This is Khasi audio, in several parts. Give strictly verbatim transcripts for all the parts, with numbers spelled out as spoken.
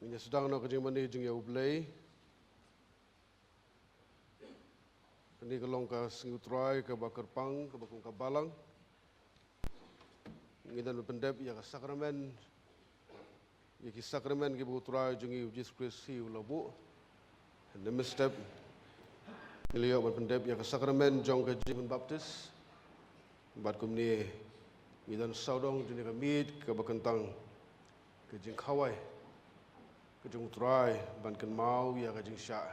Ngin ïa sdang noh ka jingmane jong ïa U Blei. Kane ka long ka sngi U Trai kaba kyrpang, kaba kum ka balang. Ngi dang pyndep ïa ka sakramen, ïa ki sakramen kiba U Trai jong ngi U Jisu Khrist hi u la buh. Hynne mynstep ngi la ïoh ban pyndep ïa ka sakramen jong ka jingpynbaptis. Bad kumne ngi dang sawdong jong ka miej kaba kyntang, ka jingkhawai ka jong U Trai ban kynmaw ïa ka jingshah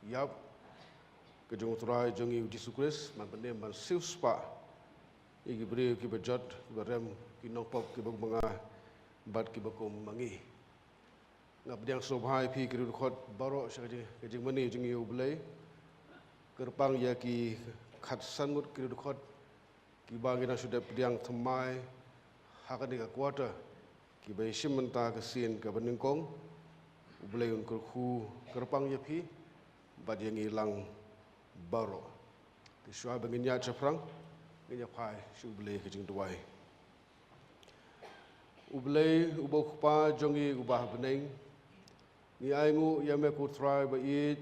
ïap ka jong U Trai jong ngi U Jisu Khrist, ban pynim ban siewspah ïa ki briew kiba jot, kiba rem, ki nongpop kiba kum ma nga bad kiba kum ma ngi. Nga pdiang sngewbha ïa phi ki riewdkhot baroh sha ka jing, ka jingmane jong ngi ïa U Blei. Kyrpang ïa ki khatsan ngut ki riewdkhot kiba ngi nang shu dep pdiang thymmai ha kane ka quarter, kiba ïashim mynta ka sien kaba nyngkong. U Blei un kyrkhu kyrpang ïa phi bad ïa ngi lang baroh. Te shuwa ba ngin ïaid shaphrang, ngin ïa phai sha U Blei ka jingduwai. U Blei, uba U Kpa jong ngi uba ha bneng, ngi ainguh ïa me ko Trai ba ïeit,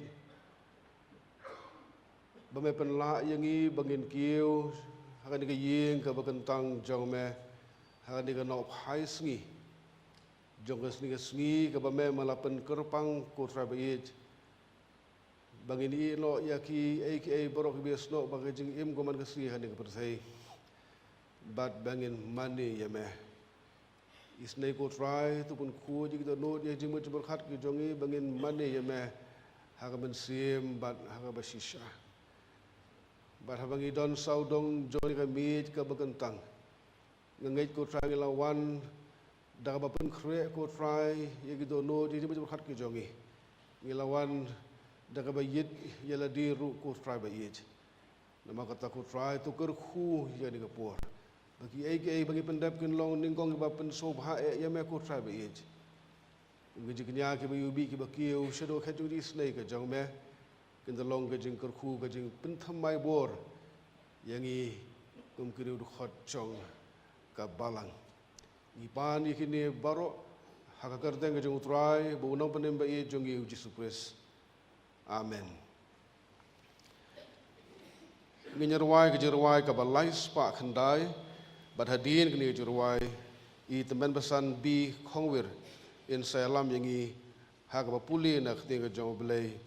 ba me pynlah ïa ngi ba ngin kiew ha kane ka ïing kaba kyntang jong me, ha kane ka nohphai sngi jong ka sngi, ka sngi kaba me me la pynkyrpang ko Trai ba ïeit, ba ngin ïehnoh ïa kiei kiei baroh kiba ïasnoh bad ka jingim kum man ka sngi ha kane ka pyrthei. Bad ba ngin mane ïa me. Isynei ko Trai, to pynkhuid ïa ki dohnud ïa ki jingmut jingpyrkhat ki jong ngi ba ngin mane ïa me ha ka mynsiem bad ha kaba shisha. Bad haba ngi don sawdong jong kane ka miej kaba kyntang, nga ngeit ko Trai ngi la wan da kaba pynkhreh ko Trai ïa ki dohnud ïa ki jingmut jingpyrkhat ki jong ngi. Ngi la wan da kaba ïit ïa lade ruh ko Trai ba ïeit. Namar kata ko Trai, to kyrkhu ïa kane ka por, ba kiei kiei ba ngi pyndep kin long nyngkong kiba pynsngewbha eh ïa me ko Trai ba ïeit. Kum ki jingkñia kiba ïubih kiba kiew shaduh khet jong ka jingisynei ka jong me, kin da long ka jingkyrkhu, ka jingpynthymmai bor ïa ngi kum ki riewdkhot jong ka balang. Ngi pan ïa kine baroh ha ka kyrteng ka jong U Trai bad U Nongpynim ba ïeit jong ngi U Jisu Khrist. Amen. Ngin ïa rwai ka jingrwai kaba lai spah khyndai, bad hadien kane ka jingrwai, i tymmen basan B. Khongwir in sa ïalam ïa ngi ha kaba pule na ka ktien ka jong U Blei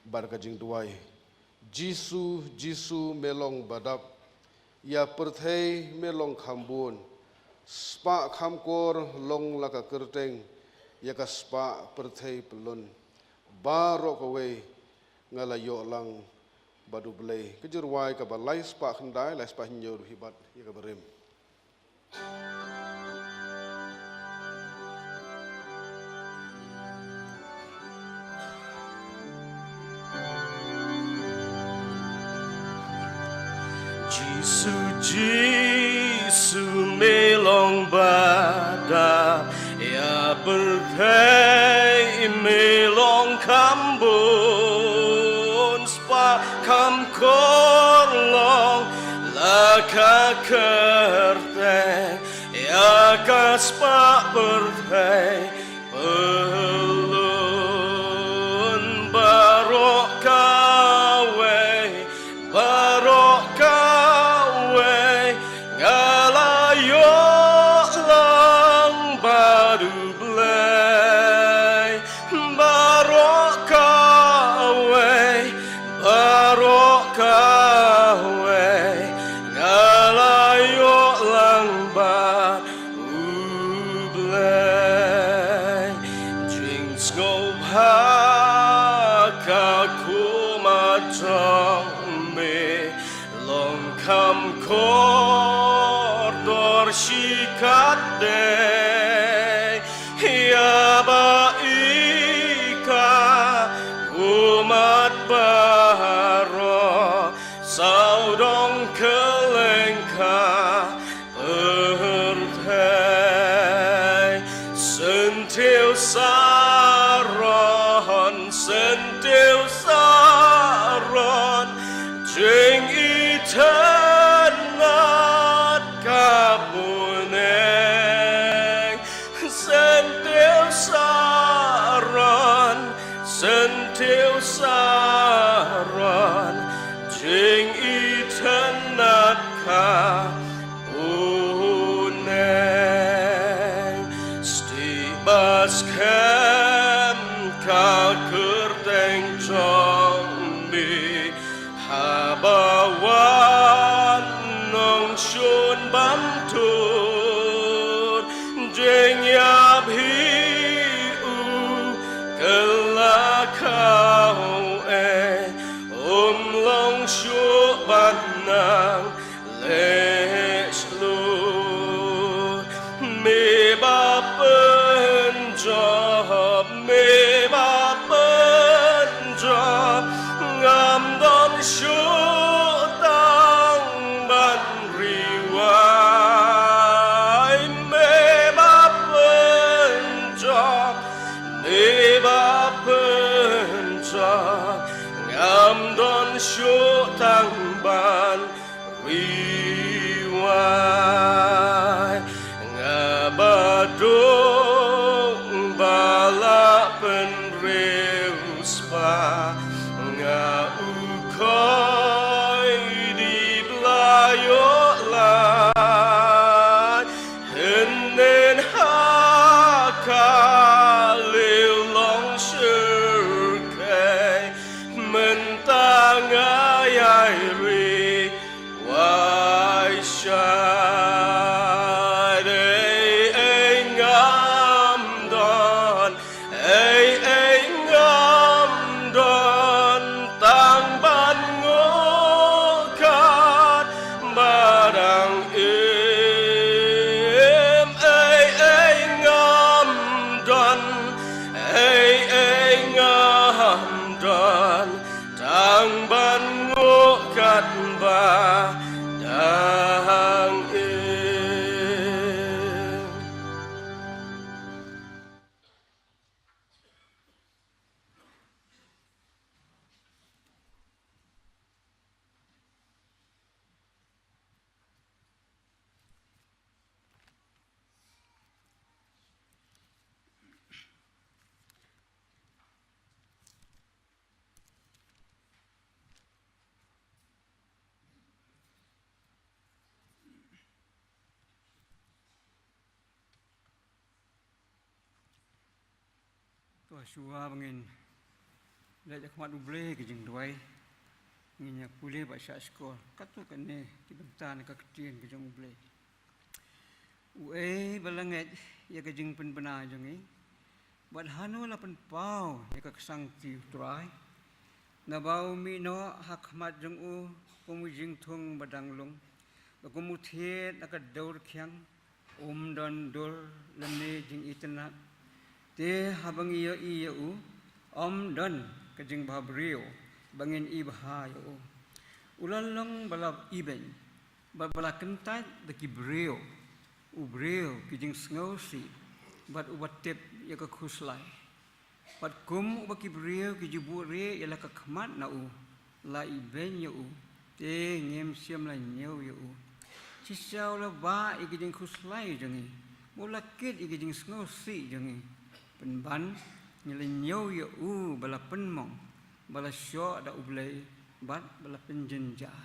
bad ka jingduwai. Jisu, Jisu me long ba dap, ïa pyrthei me long kham bun. Spah kham kor long la ka kyrteng, ïa ka spah pyrthei pyllun. Baroh kawei nga la ïoh lang bad U Blei. Ka jingrwai kaba lai spah khyndai, lai spah hynñiew ruh hi bad ïa kaba rim. Jisu, Jisu me long ba dap, ïa pyrthei me long kham bun. Spah kham kor long la ka kyrteng, ïa ka spah pyrthei pyllun. Baroh kawei, baroh kawei nga la ïoh lang bad U Blei. Baroh kawei, baroh kawei nga la ïoh lang bad U Blei. Jingsngewbha ka khmat jong me long kham kordor shikatdei, ïa ba i ka khmat baroh sawdong kylleng ka pyrthei. Syntiew Saron, Syntiew Saron, jingitynnad ka bun eh. Skhem ka kyrteng jong me, haba wan nongshun ban tur, jingïap hi u kylla khaw eh, um long shuh ban nang leh shlur. Me ba pynjop, me ba pynjop, ngam don shuh tang ban riewai. Me ba pynjop, me ba pynjop, ngam don shuh tang ban riewai. Nga ba duk ba la pynriewspah, nga u khoi dih ba la ïoh lait. Hynnin ha ka lieh long shyrkhei, mynta nga ïai riewai shai. Ei ei ngam don, ei ei ngam don tang ban nguh katba dang im. Ei ei ngam don, ei ei ngam don tang ban nguh katba dang im. To shuwa ba ngin leit ha khmat U Blei ka jingduwai, ngin ïa pule bad shah shkor katto katne ki bynta na ka ktien ka jong U Blei. Uei ba la ngeit ïa ka jingpynbna jong ngi, bad hano la pynpaw ïa ka ksangti U Trai? Naba u mih noh ha khmat jong u kum u jingthung ba dang lung, bad kum u thied na ka dewrkhiang, um don dur lymne jingitynnat. Te haba ngi ïohi ïa u, ym don ka jingbhabriew ba ngin ibha ïa u. U la long ba la ibeiñ bad ba la kyntait da ki briew, u briew ki jingsngewsih bad uba tip ïa ka khuslai. Bad kum uba ki briew ki ju buhrieh ïa la ka khmat na u, la ibeiñ ïa u, te ngim shym la ñiew ïa u. Shisha u la bah ïa ki jingkhuslai jong ngi, u la kit ïa ki jingsngewsih jong ngi. Pynban ngi la ñiew ïa u ba la pynmong, ba la shoh da U Blei bad ba la pynjynjar.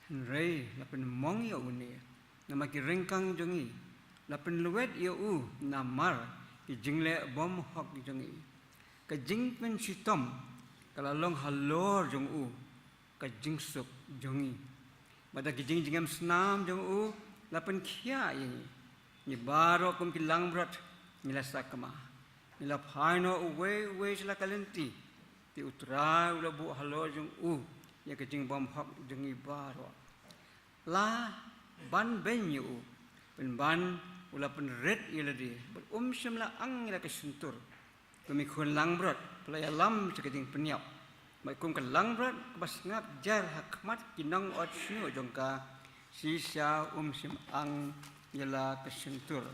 Hynrei la pynmong ïa une namar ki ryngkang jong ngi, la pynlwet ïa u namar ki jingleh bymhok jong ngi. Ka jingpynshitom ka la long halor jong u ka jingsuk jong ngi, bad da ki jingjngem snam jong u la pynkhiah ïa ngi. Ngi baroh kum ki langbrot ngi la sakma, ngi la phai noh uwei uwei sha la ka lynti. Te U Trai u la buh halor jong u ïa ka jingbymhok jong ngi baroh. La ban beiñ ïa u, pynban u la pynrit ïa lade bad um shym la ang ïa la ka shyntur. Kum ki khun langbrot ba la ïalam sha ka jingpynïap, bad kum ka langbrot kaba sngap jar ha khmat ki nongot shñiuh jong ka, shisha um shym ang ïa la ka shyntur.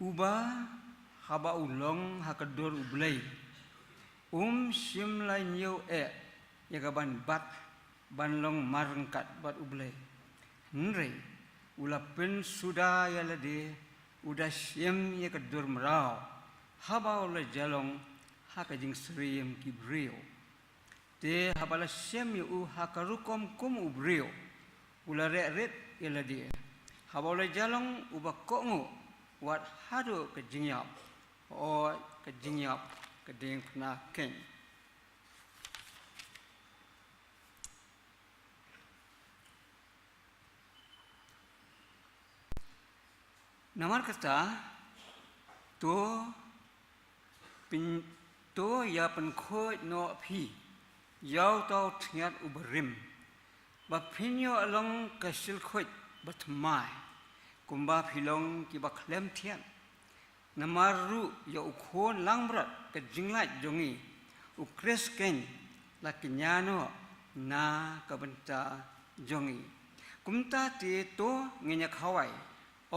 Uba haba u long ha ka dur U Blei, um shym la ñiew eh ïa ka ban bat ban long marryngkat bad U Blei. Hynrei u la pynsuda ïa lade, u da shim ïa ka dur mraw haba u la jia long ha ka jingsyriem ki briew. Te haba la shem ïa u ha ka rukom kum u briew, u la reh rit ïa lade. Haba u la ïalong uba kohnguh, wat haduh ka jingïap, hooid ka jingïap ka diengphna keiñ. Namar kata, to pyn-, to ïa pynkhuid noh phi ïa uta u thñiat uba rim, ba phin ïoh long ka shilkhuid bathymmai, kumba phi long kiba khlem thiat. Namar ruh ïa u Khun langbrot ka jinglait jong ngi, u Khrist keiñ, la kñia noh na ka bynta jong ngi. Kumta te to ngin ïa khawai,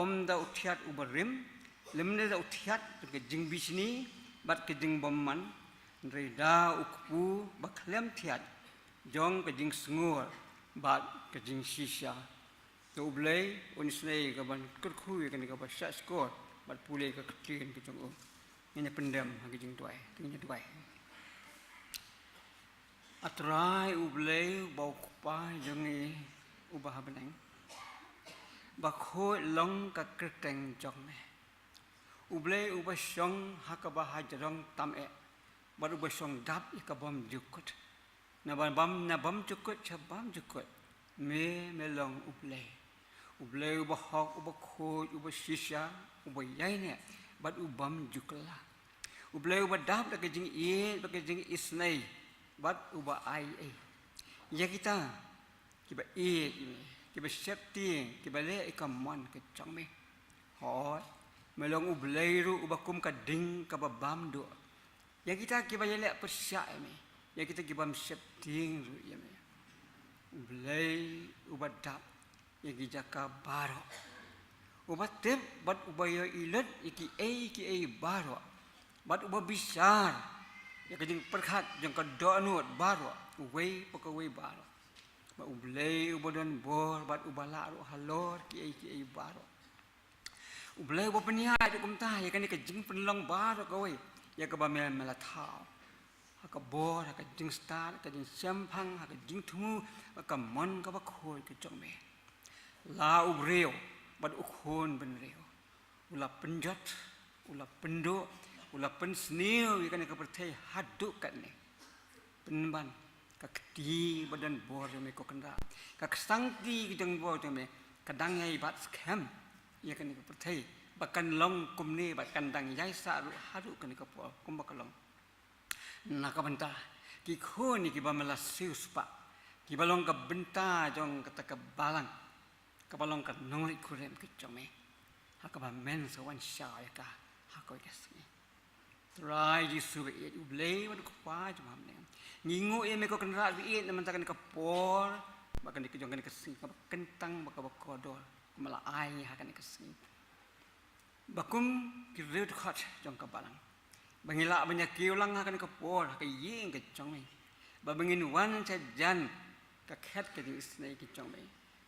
ym da u thñiat uba rim, lymne da u thñiat ka jingbishni bad ka jingbymman, hynrei da u kpu ba khlem thiat jong ka jingsngur bad ka jingshisha. To U Blei un isynei ïa ka ban kyrkhu ïa kane kaba shah shkor bad pule ïa ka ktien ka jong u. Ngin ïa pyndem ha ka jingduwai, to ngin ïa duwai. A Trai U Blei uba u Kpa jong ngi uba ha bneng, ba khuid long ka kyrteng jong me. U Blei uba shong ha kaba hajrong tam eh, bad uba shong dap ïa ka bymjukut. Na bym, bym, na bymjukut sha bymjukut, me, me long U Blei. U Blei uba hok, uba khuid, uba shisha, uba ïaineh, bad u bymjukut la. U Blei uba dap da ka jingïeit, bad ka jingisynei, bad uba ai ei ïa kita kiba ïeit ïa me, kiba sheptieng, kiba leh ïa ka mon ka jong me. Hooid, me long U Blei ruh uba kum ka ding kaba bam duh ïa kita kiba ïaleh pyrshah ïa me, ïa kita kibym sheptieng ruh ïa me. U Blei uba dap ïa ki jaka baroh, uba tip bad uba ïohi lut ïa kiei kiei baroh, bad uba bishar ïa ka jingpyrkhat jong ka dohnud baroh, uwei pa kawei baroh. Ba U Blei uba don bor bad uba lah ruh halor kiei kiei baroh. U Blei uba pynïaid ruh kumta ïa kane ka jingpynlong baroh kawei ïa kaba me, me la thaw, ha ka bor, ha ka jingstad, ha ka jingshemphang, ha ka jingthmu, ha ka mon kaba khuid ka jong me. La u briew bad u khun bynriew u la pynjot, u la pynduh, u la pynsniew ïa kane ka pyrthei haduh katne. Pynban ka kti ba don bor jong me, ko Kynrad, ka ksangti ka don bor jong me, ka dang ïai bat skhem ïa kane ka pyrthei ba kan long kumne, bad kan dang ïai sah ruh haduh kane ka por kumba ka long. Na ka bynta ki khun ïa kiba me la siewspah, kiba long ka bynta jong kata ka balang, kaba long ka nongrit kurim ka jong me, ha kaba men sa wan shaw ïa ka ha kawei ka sngi. Trai Jisu ba ïeit, U Blei bad U Kpa jong me ha bneng, ngi nguh ïa me, ko Kynrad ba ïeit, na mynta kane ka por, bad kane ka jong kane ka sngi kaba kyntang bad kaba kordor, kaba me la ai ha kane ka sngi. Ba kum ki riewdkhot jong ka balang, ba ngin lah ban ïa kiew lang ha kane ka por ha ka ïing ka jong me, ba, ba ngin wan sha jan ka khet ka jingisynei ka jong me.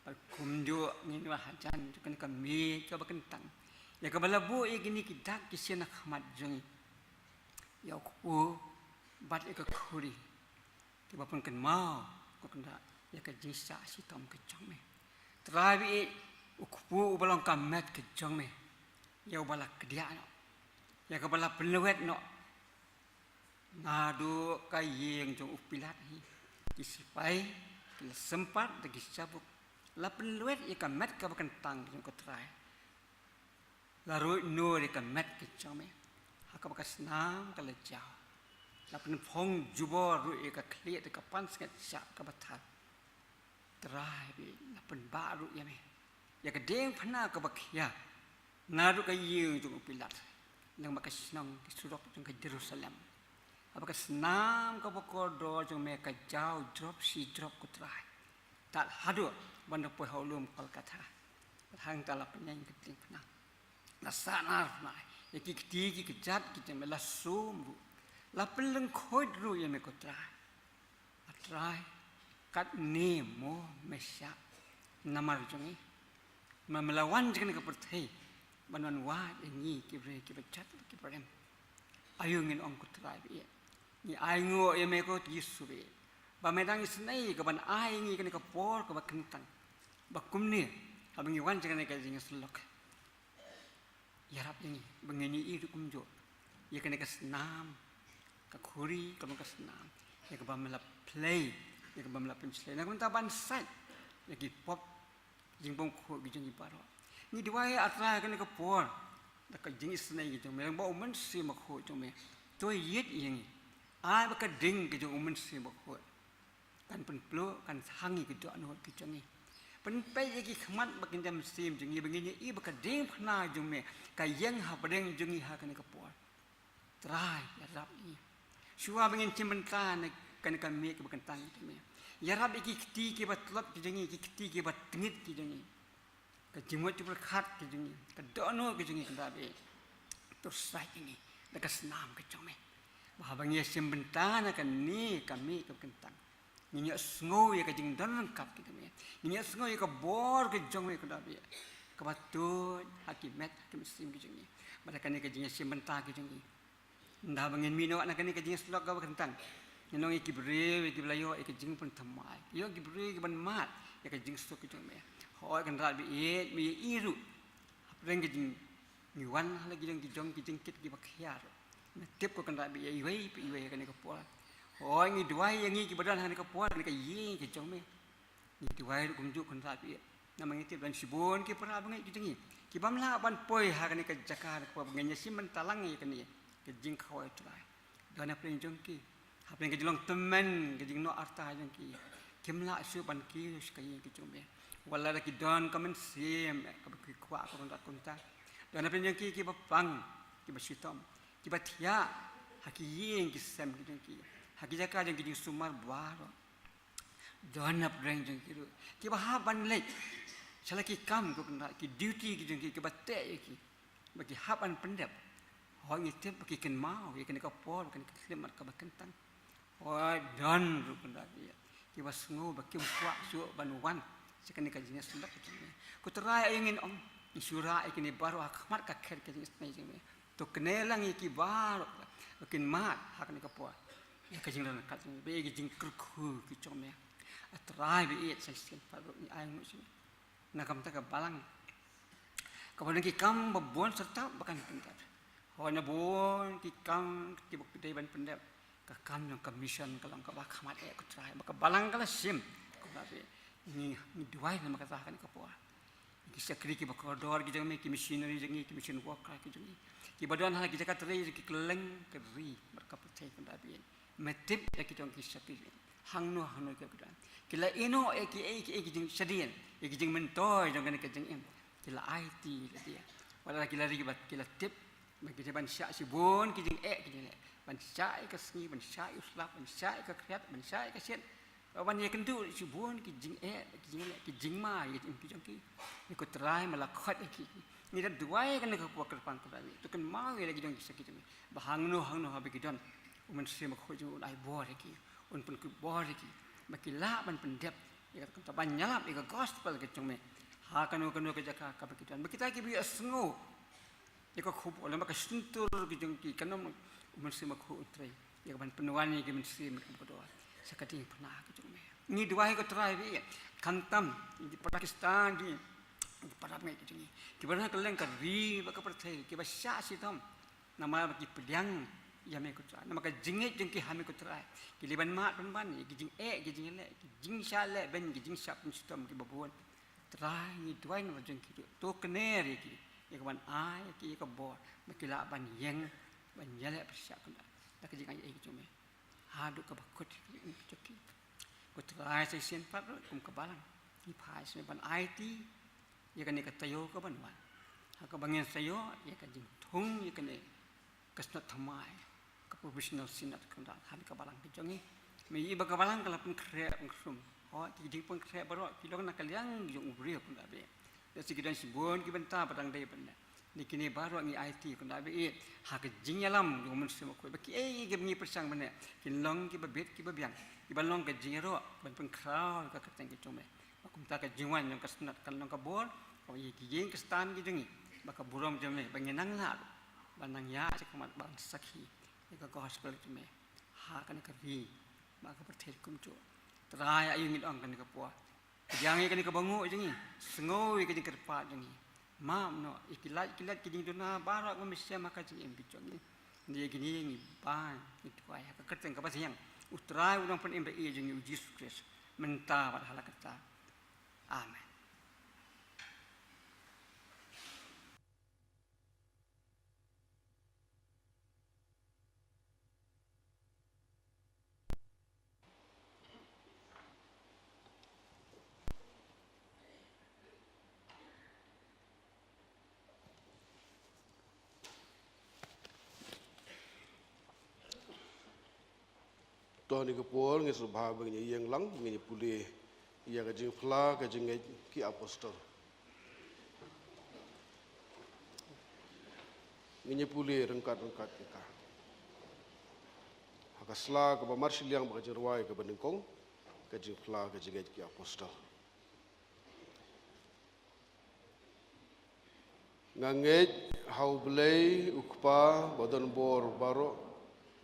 Bad kumjuh ngin wan ha jan jong kane ka miej kaba kyntang, ïa kaba la buh ïa kine ki dak ki sien ha khmat jong ngi, ïa u kpu bad ïa ka khuri, kiba pynkynmaw, ko Kynrad, ïa ka jingshah shitom ka jong me. Trai ba ïeit, u kpu uba long ka met ka jong me, ïa uba la kdiah noh, ïa kaba la pynlwet noh. Naduh ka ïing jong u Pilat hi, ki sipai ki la sympat da ki shabuk, la pynlwet ïa ka met kaba kyntang jong ko Trai. La ruid nur ïa ka met ka jong me ha kaba ka snam ka la jaw. La pynphong jubor ruh ïa ka khlieh da ka pansngiat shah kaba thar. Trai ba ïeit, la pynbah ruh ïa me ïa ka diengphna kaba khia, naduh ka ïing jong u Pilat, lyngba ka shnong, ki surok jong ka Jerusalem, haba ka snam kaba kordor jong me ka jaw jrop shi jrop, ko Trai. Tad haduh ban da poi ha u lum Kolkatha, bad hangta la pynïeng ka diengphna. La sahnarphna ïa ki kti ki kjat ki jong me, la sum ruh, la pynlyngkhuid ruh ïa me, ko Trai. A Trai, katne mo me shah namar jong ngi, namar me la wan sha kane ka pyrthei ban wan wad ïa ngi ki briew kiba jot kiba rim. Aïu ngin ong, ko Trai ba ïeit? Ngi ainguh ïa me, ko Jisu ba ïeit, Ba me dang isynei ka ban ai ngi kane ka por kaba kyntang. Ba kumne, haba ngi wan sha kane ka jingïasyllok, ïarap ïa ngi ba ngin ïohi ruh kumjuh ïa kane ka snam, ka khuri, ka long ka snam, ïa kaba me la plie, ïa kaba me la pynshlei. Na kumta ban sait ïa ki pop, jingbymkhuid ki jong ngi baroh. Ngi duwai, A Trai, ha kane ka por da ka jingisynei ki jong me, lyngba U Mynsiem Bakhuid jong me, to ïeit ïa ngi. Ai ba ka ding ka jong U Mynsiem Bakhuid kan pynpluh, kan thang ïa ki dohnud ki jong ngi. Pynpeit ïa ki khmat bad ki mynsiem jong ngi ba ngin ïohi ba ka diengphna jong me ka ïeng hapdeng jong ngi ha kane ka por. Trai, ïarap ïa ngi. Shuwa ba ngin shim bynta na kane ka miet kaba kyntang jong me, ïarap ïa ki kti kiba tlot ki jong ngi, ki kti kiba tngit ki jong ngi, ka jingmut jingpyrkhat ki jong ngi, ka dohnud ki jong ngi, kynrad baieit. To sait ïa ngi da ka snam ka jong me, ba haba ngi ïashim bynta na kane ka miet kaba kyntang, ngin ïohsngew ïa ka jingdon ryngkat ka jong me, ngin ïohsngew ïa ka bor ka jong me, kynrad baieit, kaba tuid ha ki met ha ki mynsiem ki jong ngi. Bad ha kane ka jingïashim bynta ki jong ngi, ynda ba ngin mih noh na kane ka jingïasyllok kaba kyntang, ngin long ïa ki briew ïa kiba la ïoh ïa ka jingpynthymmai, ïoh ki briew kiban mad ïa ka jingsuk ka jong me. Hooid, kynrad baieit, me ïohi ruh hapdeng ka jing, ngi wan ha la ki jong ki jong ki jingkit kiba khia ruh. Me tip, ko kynrad baieit, ïa iwei pa iwei ha kane ka por. Hooid, ngi duwai ïa ngi kiba don ha kane ka por, kane ka ïing ka jong me. Ngi duwai ruh kumjuh, kynrad baieit, namar ngi tip don shibun ki para bangeit ki jong ngi ki bym lah ban poi ha kane ka jaka, kaba ngin ïashim bynta lang ïa kane ka jingkhawai, Trai. Don hapdeng jong ki, hapdeng ka jinglong tymmen, ka jingnoh arta jong ki, kim lah shuh ban kiew sha ka ïing ka jong me. Wat la da ki don ka mynsiem kaba ki kwah, kaba rat kumta. Don hapdeng jong ki kiba pang, kiba shitom, kiba thiah ha ki ïing ki sem ki jong ki, ha ki jaka jong ki jingsumar baroh. Don hapdeng jong ki ruh kiba hap ban leit sha la ki kam, ko kynrad, ki duty ki jong ki kiba teh ïa ki, ba ki hap ban pyndep. Hooid, ngi tip ba ki kynmaw ïa kane ka por, kane ka khyllipmat kaba kyntang. Hooid, don ruh, kynrad baieit, kiba sngew ba kim kwah shuh ban wan sha kane ka jingïasyllok ka jong me. Ko Trai, aïu ngin ong, ngin shu rah ïa kine baroh ha khmat ka khet ka jingisynei jong me. To kane lang ïa ki baroh ba kin mad ha kane ka por ïa ka jingdon ryngkat jong me, ba ïa ki jingkyrkhu ki jong me. A Trai baieit, sa shisien pat ruh ngi ai nguh sha me na ka bynta ka balang, kaba don ki kam ba bun syrtap ba kan pyndep. Hooid, na bun ki kam kiba dei ban pyndep, ka kam jong ka mission ka long kaba khmat eh, ko Trai, ba ka balang ka la shim. Ko Trai, ngi, ngi duwai namar kata ha kane ka por, ki shakri kiba kordor ki jong me, ki missionary jong ngi, ki mission worker ki jong ngi, kiba don ha ki jaka trei ki kylleng ka ri bad ka pyrthei, kynrad baieit. Me tip ïa ki jong ki shakri, hangno hangno kiba don, ki la ïehnoh ïa kiei kiei ki jingshadien, ïa ki jingmyntoi jong kane ka jingim, ki la aiti lade. Wat la ki la ri bad ki la tip ba ki dei ban shah shibun ki jingeh ki jingleh, ban shah ïa ka sngi, ban shah ïa u slap, ban shah ïa ka khriat, ban shah ïa ka shit, ban ïakynduh shibun ki jingeh ki jingleh, ki jingma ïa ka jingim ki jong ki. Ngi, ko Trai, me la khot ïa ki. Ngi da duwai kane ka por kyrpang, ko Trai, to kynmaw ïa la ki jong ki shakri jong me, ba hangno hangno haba ki don, U Mynsiem Bakhuid jong me un ai bor ïa ki, un pynkhuid bor ïa ki, ba ki lah ban pyndep ïa ka, ban ïalap ïa ka gospel ka jong me ha kano kano ka jaka kaba ki don, ba kita kiba ïohsngew ïa ka khubor lem bad ka shyntur ka jong ki, kan ym U Mynsiem Bakhuid un trei ïa ka ban pynwan ïa ki mynsiem kiba kordor sha ka diengphna ka jong me. Ngi duwai, ko Trai baieit, khamtam ki Pakistan, ki, ki para bangeit ki jong ngi kiba don ha kylleng ka ri bad ka pyrthei, kiba shah shitom namar ba ki pdiang ïa me, ko Trai, namar ka jingngeit jong ki ha me, ko Trai. Ki leit ban mad pynban ïa ki jingeh ki jingïaleh, ki jingshah lehbeiñ, ki jingshah pynshitom kiba bun. Trai, ngi duwai namar jong ki ruh, to kner ïa ki, ïa ka ban ai ïa ki ïa ka bor ba ki lah ban ïeng ban ïaleh pyrshah, ko Trai, da ka jingai ei ka jong me haduh kaba kut ïa ki jong ki. Ko Trai, sa shisien pat ruh kum ka balang ngi phai sha me ban aiti ïa kane ka taïew kaban wan, ha kaba ngin sa ïoh ïa ka jingthung ïa kane ka synod thymmai, ka provisional synod, ko Trai, ha kane ka balang ka jong ngi. Me ïohi ba ka balang ka la pynkhreh pynkhrum. Hooid, ki jingpynkhreh baroh ki long na ka liang jong u briew, ko Trai baieit. Lehse ki don shibun ki bynta ba dang dei ban leh. Ïa kine baroh ngi aiti, ko Trai baieit, ha ka jingïalam jong U Mynsiem Bakhuid, ba kiei kiei kiba ngi pyrshang ban leh kin long kiba bit kiba biang, kiban long ka jingïaroh ban pynkhraw ïa ka kyrteng ka jong me. Ba kumta ka jingwan jong ka synod kan long ka bor ka ïa ki ïing ki stan ki jong ngi, ba ka burom jong me, ba ngin nang lah ban nang ïaid shakhmat ban sakhi ïa ka gospel jong me ha kane ka ri Ba ka pyrthei kumjuh. Trai, aïu ngin ong kane ka por. Pdiang ïa kane ka bangnguh jong ngi. Sngew ïa ka jingkyrpad jong ngi. Map noh ïa ki lait ki lait ki jingduna baroh kiba mynsiem ha ka jingim jong ngi. Ïa kine ngi ban ngi duwai ha ka kyrteng kaba syiang U Trai U Nongpynim ba ïeit jong ngi U Jisu Khrist, mynta bad hala karta. Amen. To ha kane ka por ngi sngewbha ba ngin ïeng lang, ngin pule ïa ka jingphla ka jingngeit ki apostol. Ngin pule ryngkat ryngkat ïa ka. Ha ka sla kaba marshiliang bad ka jingrwai kaba nyngkong, ka jingphla ka jingngeit ki apostol. Nga ngeit ha U Blei U Kpa ba don bor baroh,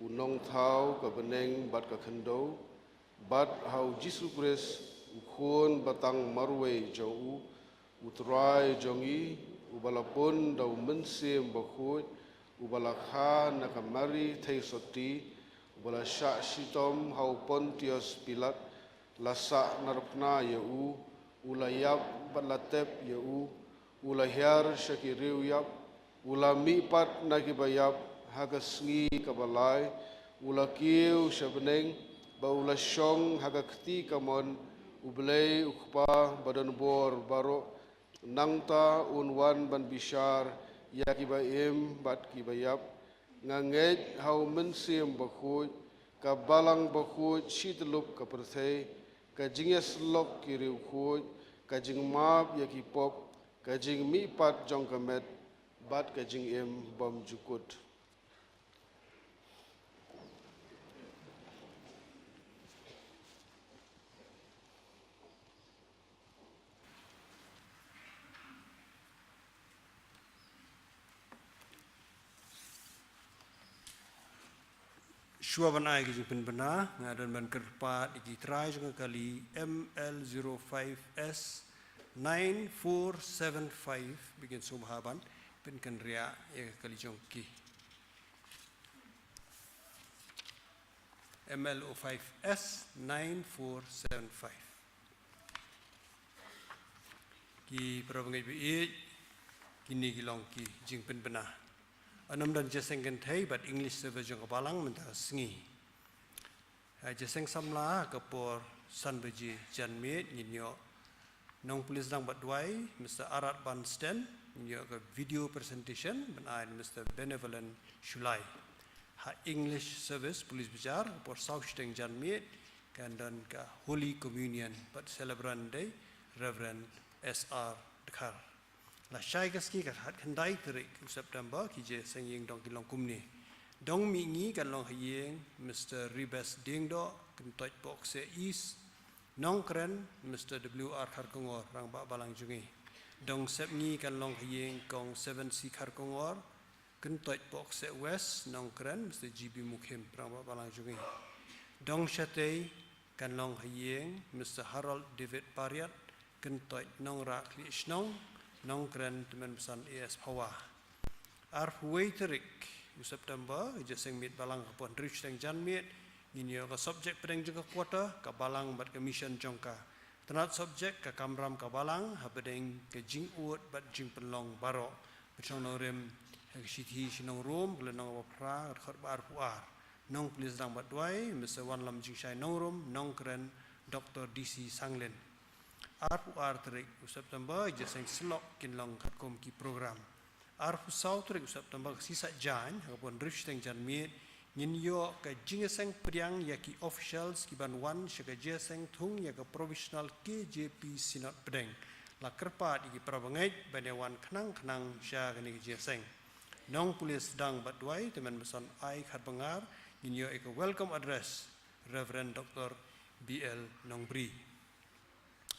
U Nongthaw ka bneng bad ka khyndew, bad ha U Jisu Khrist U Khun ba tang marwei jong U, U Trai jong ngi, uba la pun da U Mynsiem Bakhuid, uba la kha na ka Mari theisotti, uba la shah shitom ha U Pontius Pilat, la sahnarphna ïa U, U la ïap bad la tep ïa U, U la hiar sha ki riewïap, U la mihpat na kiba ïap ha ka sngi kaba lai, U la kiew sha bneng, bad U la shong ha ka kti kamon U Blei U Kpa ba don bor baroh, nangta Un wan ban bishar ïa kiba im bad kiba ïap. Nga ngeit ha U Mynsiem Bakhuid, ka Balang Bakhuid shityllup ka pyrthei, ka jingïasyllok ki riewkhuid, ka jingmap ïa ki pop, ka jingmihpat jong ka met, bad ka jingim bymjukut. Shuwa ban ai ka jingpynbna, nga don ban kyrpad ïa ki trai jong ka kali M L zero five S nine four seven five, ba kin sngewbha ban pynkynriah ïa ka kali jong ki. M L zero five S nine four seven five. Ki para bangeit ba ïeit, kine ki long ki jingpynbna. Ynnym don jingïaseng kynthei bad English service jong ka balang mynta ka sngi. Ha jingïaseng samla ha ka por san baje janmiet ngin ïoh Nongpule sdang bad duwai, Mister Arad Bansten, ngin ïoh ka video presentation, ban ai Mister Benevolent Shullai. Ha English service, Police Bazar, por saw shiteng janmiet, kan don ka Holy Communion, bad celebrant dei, Reverend S R Dkhar. Lashai ka sngi ka khatkhyndai tarik u September, ki jingïaseng ïing dong ki long kumne. Dong mihngi kan long ha ïing, Mister Ribes Diengdoh, Kyntoit Pohkseh East, Nongkren, Mister W R Kharkongor, Rangbah Balang jong ngi. Dong sepngi kan long ha ïing Kong Seven C Kharkongor, Kyntoit Pohkseh West, Nongkren, Mister G B Mukhim, Rangbah Balang jong ngi. Dong shatei kan long ha ïing Mister Harold David Pariat, Kyntoit Nongrah Khlieh Shnong, Nongkren, Tymmen Basan A S Phawa. Arphew wei tarik u September, jingïaseng miet balang ha ka por hynriew shiteng janmiet, ngin ïoh ka subject pdeng jong ka quarter, ka balang bad ka mission jong ka. Tnat subject, ka kamram ka balang hapdeng ka jingud bad jingpynlong baroh. Pynshong nongrim ha ka shithi sha ki nong Rom, ka lynnong ba phra, ka dkhot ba arphew ar. Nongpule sdang bad duwai, Mister Wanlam Jingshai Nongrum, Nongkren, Doctor D C Sanglen. Arphew ar tarik u September, jingïaseng syllok kin long katkum ki program. Arphew saw tarik u September, ka Sisat Jaiñ, ha ka por hynriew shiteng janmiet, ngin ïoh ka jingïaseng pdiang ïa ki officials ki ban wan sha ka jingïaseng thung ïa ka Provisional K J P Synod pdeng. La kyrpad ïa ki para bangeit ban ïa wan khnang khnang sha kane ka jingïaseng. Nongpule sdang bad duwai, Tymmen Basan ai khatbynriew, ngin ïoh ïa ka welcome address, Reverend Doctor B L Nongbri.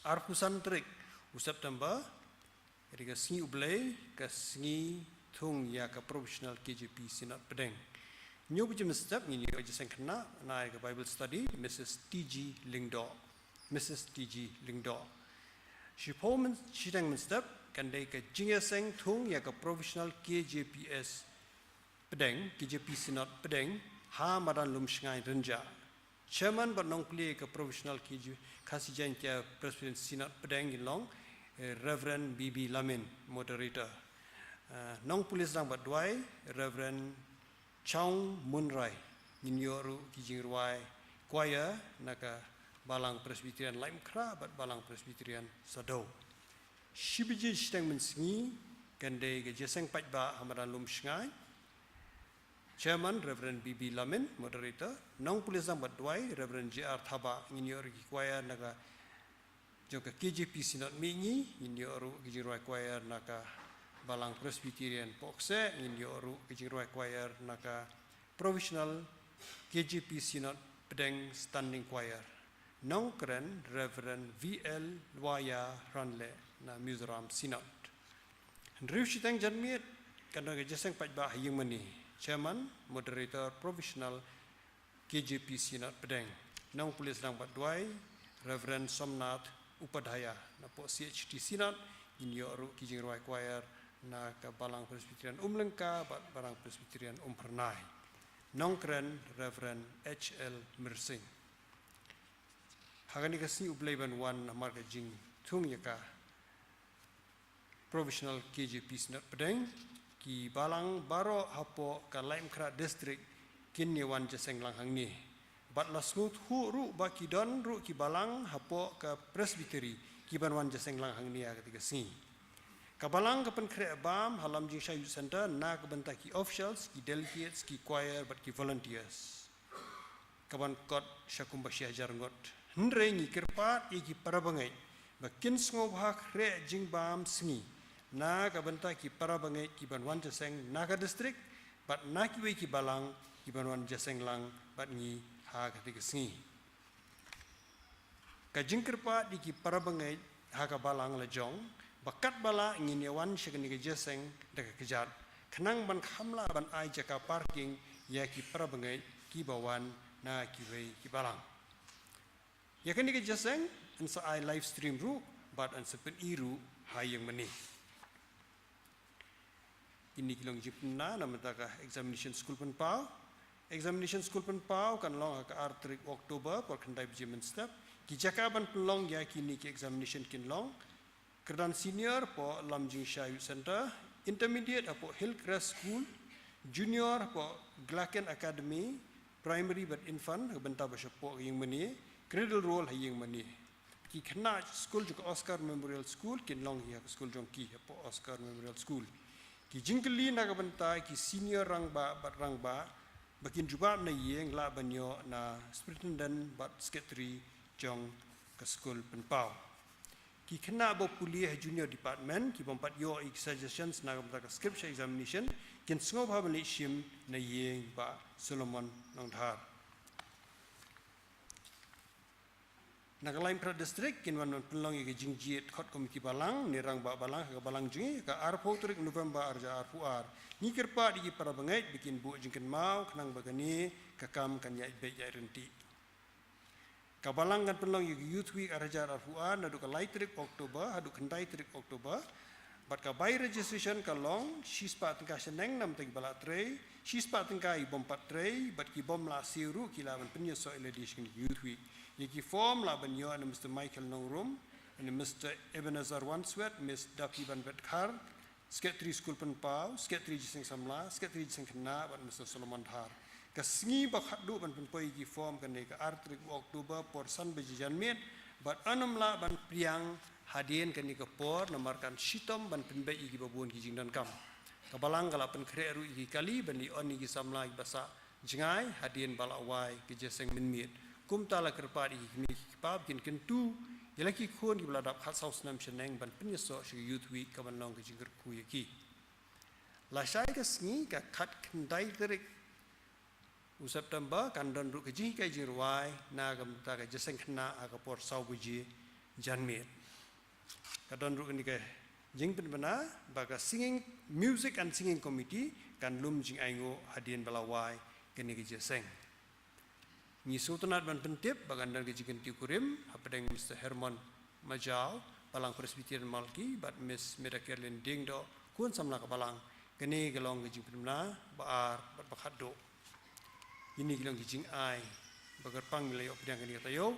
Arphew san tarik u September, ïa ka sngi U Blei, ka sngi thung ïa ka Provisional K J P Synod pdeng. Hynñiew baje mynstep ngin ïoh ka jingïaseng khynnah na ka Bible study, Mrs T G Lyngdoh. Mrs T G Lyngdoh. Shiphew myn-, shiteng mynstep kan dei ka jingïaseng thung ïa ka Provisional K J P S Pdeng, K J P Synod Pdeng, ha madan Lumshngaiñ Rynjah. Chairman bad nongpule ka Provisional K J, Khasi Jaiñtia Presbyterian Synod Pdeng kin long, eh, Reverend B B Lamin, Moderator. Eh, nongpule sdang bad duwai, Reverend Chong Munrai. Ngin ïoh ruh ki jingrwai choir na ka Balang Presbyterian Laitumkhrah bad Balang Presbyterian Sadoo. Shi baje shiteng mynsngi kan dei ka jingïaseng paidbah ha madan Lumshngaiñ. Chairman, Reverend B B Lamin, Moderator. Nongpule sdang bad duwai, Reverend J R Thabah. Ngin ïoh ruh ki choir na ka jong ka K J P Synod Mihngi, ngin ïoh ruh ki jingrwai choir na ka Balang Presbyterian Pohkseh, ngin ïoh ruh ki jingrwai choir na ka Provisional K J P Synod Pdeng Standing Choir. Nongkren, Reverend V L Lwaya Hranleh na Mizoram Synod. Hynriew shiteng janmiet kan don ka jingïaseng paidbah ha ïingmane. Chairman, Moderator, Provisional K J P Synod Pdeng. Nongpule sdang bad duwai, Reverend Somnath Upadhyaya na poh C H T Synod. Ngin ïoh ruh ki jingrwai choir na ka Balang Presbyterian Umlyngka bad Balang Presbyterian Umphyrnai. Nongkren, Reverend H L Myrsing. Ha kane ka sngi U Blei ban wan namar ka jingthung ïa ka Provisional K J P Synod Pdeng, ki balang baroh hapoh ka Laitumkhrah District kin ïa wan jingïaseng lang hangne. Bad la sngewthuh ruh ba ki don ruh ki balang hapoh ka Presbytery ki ban wan jingïaseng lang hangne ha kata ka sngi. Ka balang ka pynkhreh bam ha Lumjingshire Youth Centre na ka bynta ki officials, ki delegates, ki choir bad ki volunteers. Ka ban kot sha kumba shi hajar ngut. Hynrei ngi kyrpad ïa ki para bangeit ba kin sngewbha khreh jingbam sngi na ka bynta ki para bangeit ki ban wan jingïaseng na ka district bad na kiwei ki balang ki ban wan jingïaseng lang bad ngi ha kata ka sngi. Ka jingkyrpad ïa ki para bangeit ha ka balang la jong ba katba lah ngin ïa wan sha kane ka jingïaseng da ka kjat khnang ban kham lah ban ai jaka parking ïa ki para bangeit kiba wan na kiwei ki balang. Ïa kane ka jingïaseng yn sa ai live stream ruh bad yn sa pyni ruh ha ïingmane. Kine ki long jingpynbna na bynta ka examination skul pynpaw. Examination skul pynpaw kan long ha ka ar tarik October por khyndai baje mynstep. Ki jaka ban pynlong ïa kine ki examination kin long: kyrdan senior hapoh Lumjingshire Youth Centre, intermediate hapoh Hillcrest School, junior hapoh Glaken Academy, primary bad infant ha ka bynta ba shapoh ka ïingmane, cradle roll ha ïingmane. Ki khynnah skul jong ka Oscar Memorial School kin long hi ha ka skul jong ki hapoh Oscar Memorial School. Ki jingkylli na ka bynta ki senior rangbah bad rangbah ba kin jubab na ïing lah ban ïoh na superintendent bad secretary jong ka skul pynpaw. Ki khynnah ba pule ha junior department ki bym pat ïoh ïa ki suggestions na ka bynta ka script sha examination kin sngewbha ban leit shim na ïing Bah Solomon Nongdhar. Na ka Laitumkhrah District kin wan ban pynlong ïa ka jingjied khot komiti balang ne rangbah balang ha ka balang jong ngi ha ka arphew tarik November arhajar arphew ar. Ngi kyrpad ïa ki para bangeit ba kin buh jingkynmaw khnang ba kane ka kam kan ïaid beit ïaid ryntih. Ka balang kan pynlong ïa ka Youth Week arhajar arphew ar naduh ka lai tarik October haduh khyndai tarik October. Bad ka bai registration ka long shispah tyngka shaneng na bynta kiba lah trei, shispah tyngka ïa ki bym pat trei, bad ki bym lah siew ruh ki lah ban pynïasoh ïa lade sha kane ka Youth Week. Ïa ki form lah ban ïoh na Mister Michael Nongrum, na Mister Ebenezer Wanswet, Miss Dapi Banbet Khar, Secretary Skul Pynpaw, Secretary Jingïaseng Samla, Secretary Jingïaseng Khynnah bad Mister Solomon Dhar. Ka sngi ba khatduh ban pynpoi ïa ki form kane ka ar tarik October por san baje janmiet, bad ym lah ban pdiang hadien kane ka por namar kan shitom ban pynbeit ïa kiba bun ki jingdonkam. Ka balang ka la pynkhreh ruh ïa ki kali ban leit on ïa ki samla kiba sah jngai hadien ba la wai ka jingïaseng mynmiet. Kumta la kyrpad ïa ki kmie ki kpa ba kin kyntu ïa la ki khun kiba la dap khatsaw snem shaneng ban pynïasoh sha ka Youth Week ka ban long ka jingkyrkhu ïa ki. Lashai ka sngi, ka khatkhyndai tarik u September, kan don ruh ka jinghikai jingrwai na ka bynta ka jingïaseng khynnah ha ka por saw baje janmiet. Ka don ruh kane ka jingpynbna ba ka singing, music and singing committee kan lum jingainguh hadien ba la wai kane ka jingïaseng. Ngi sngewtynnat ban pyntip ba kan don ka jingkyntiew kurim hapdeng Mister Hermon Majaw, Balang Presbyterian Malki, bad Miss Medakerlin Diengdoh, khun samla ka Balang. Kane ka long ka jingpynbna ba ar bad ba khatduh. Kine ki long ki jingai ba kyrpang ba la ïoh pdiang kane ka taïew.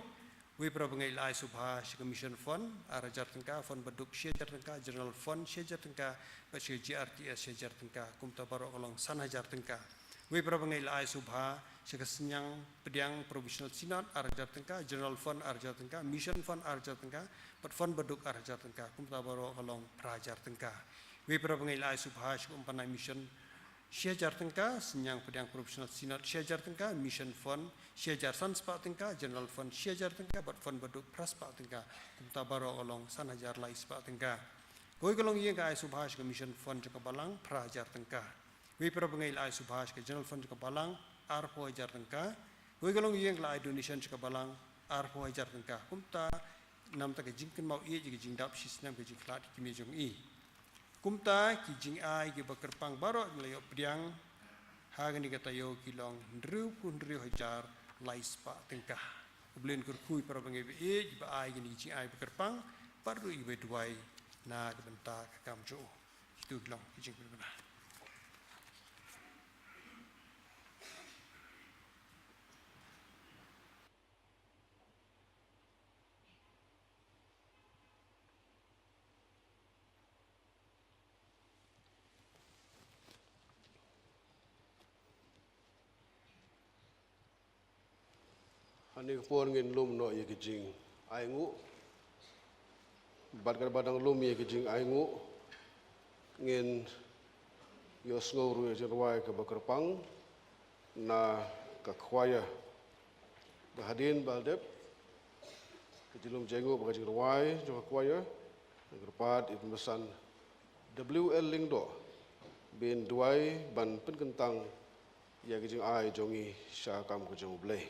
Wei para bangeit la ai sngewbha sha ka Mission Fund ar hajar tyngka, Fund Baduk shi hajar tyngka, General Fund shi hajar tyngka, bad sha ka G R T S shi hajar tyngka. Kumta baroh ka long san hajar tyngka. Wei para bangeit la ai sngewbha sha ka Synñiang Pdiang Provisional Synod ar hajar tyngka, General Fund ar hajar tyngka, Mission Fund ar hajar tyngka, bad Fund Baduk ar hajar tyngka. Kumta baroh ka long phra hajar tyngka. Wei para bangeit la ai sngewbha sha ka Umpanai Mission shi hajar tyngka, Synñiang Pdiang Provisional Synod shi hajar tyngka, Mission Fund shi hajar san spah tyngka, General Fund shi hajar tyngka, bad Fund Baduk phra spah tyngka. Kumta baroh ka long san hajar lai spah tyngka. Kawei ka longïing ka ai sngewbha sha ka Mission Fund jong ka Balang phra hajar tyngka. Wei para bangeit la ai sngewbha sha ka General Fund jong ka Balang arphew hajar tyngka. Kawei ka longïing ka la ai donation sha ka Balang arphew hajar tyngka. Kumta namar ka jingkynmaw ïa ka jingdap shi snem ka jingkhlad ki kmie jong i. Kumta ki jingai kiba kyrpang baroh ba la ïoh pdiang ha kane ka taïew ki long hynriewphew hynriew hajar lai spah tyngka. U Blei un kyrkhu ïa para bangeit ba ïeit kiba ai kine ki jingai ba kyrpang, bad ruh iba duwai na ka bynta ka kam jong u. Kito ki long ki jingpynbna. Hangne ka por ngin lum noh ïa ki jingainguh. Bad katba dang lum ïa ki jingainguh, ngin ïohsngew ruh ïa ka jingrwai kaba kyrpang na ka choir. Ba hadien ba la dep ka jinglum jingainguh bad ka jingrwai jong ka choir, nga kyrpad ïa i Pynbasan W L Lyngdoh ban duwai ban pynkyntang ïa ka jingai jong ngi sha ka kam ka jong U Blei.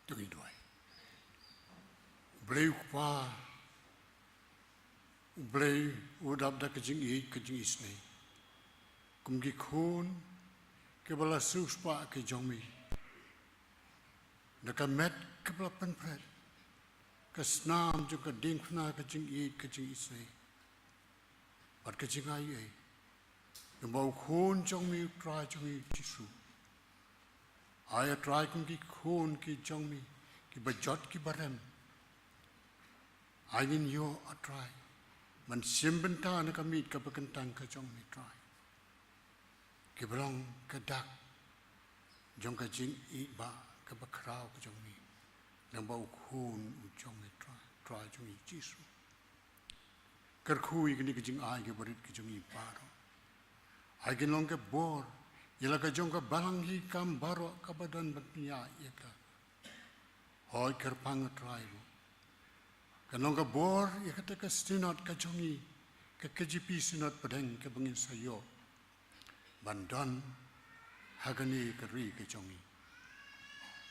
To ngi duwai. U Blei u Kpa, u Blei u dap da ka jingïeit ka jingisynei. Kum ki khun kiba la siewspah ki jong mi, da ka met kaba la pynphred, ka snam jong ka diengphna ka jingïeit ka jingisynei bad ka jingai ei. Namar u Khun jong mi, u Trai jong ngi u Jisu. Ai A Trai kum ki khun ki jong mi, kiba jot kiba rem, ai ngin ïoh A Trai ban shim bynta na ka miet kaba kyntang ka jong mi Trai, kiba long ka dak jong ka jingïeit ba kaba khraw ka jong mi. Namar u Khun u jong mi Trai, Trai jong ngi u Jisu. Kyrkhu ïa kine ki jingai kiba rit ki jong ngi baroh. Ai kin long ka bor ïa la ka jong ka balang hi kam baroh kaba don ban pynïaid ïa ka. Hooid, kyrpang A Trai ruh, kan long ka bor ïa kata ka synod ka jong ngi, ka K J P Synod Pdeng kaba ngin sa ïoh ban don ha kane ka ri ka jong ngi.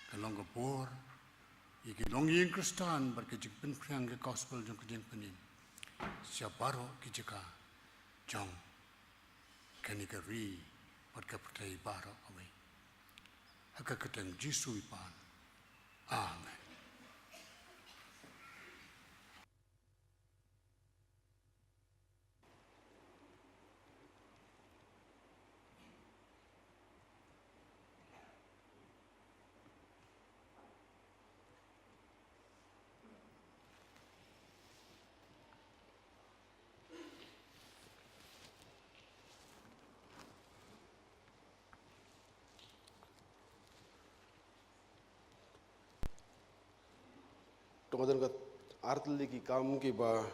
Kan long ka bor ïa ki longïing Khristan bad ka jingpynphriang ka gospel jong ka jingpynim sha baroh ki jaka jong kane ka ri bad ka pyrthei baroh kawei. Ha ka kyrteng Jisu i pan. Amen. To nga don ka artylli ki kam kiba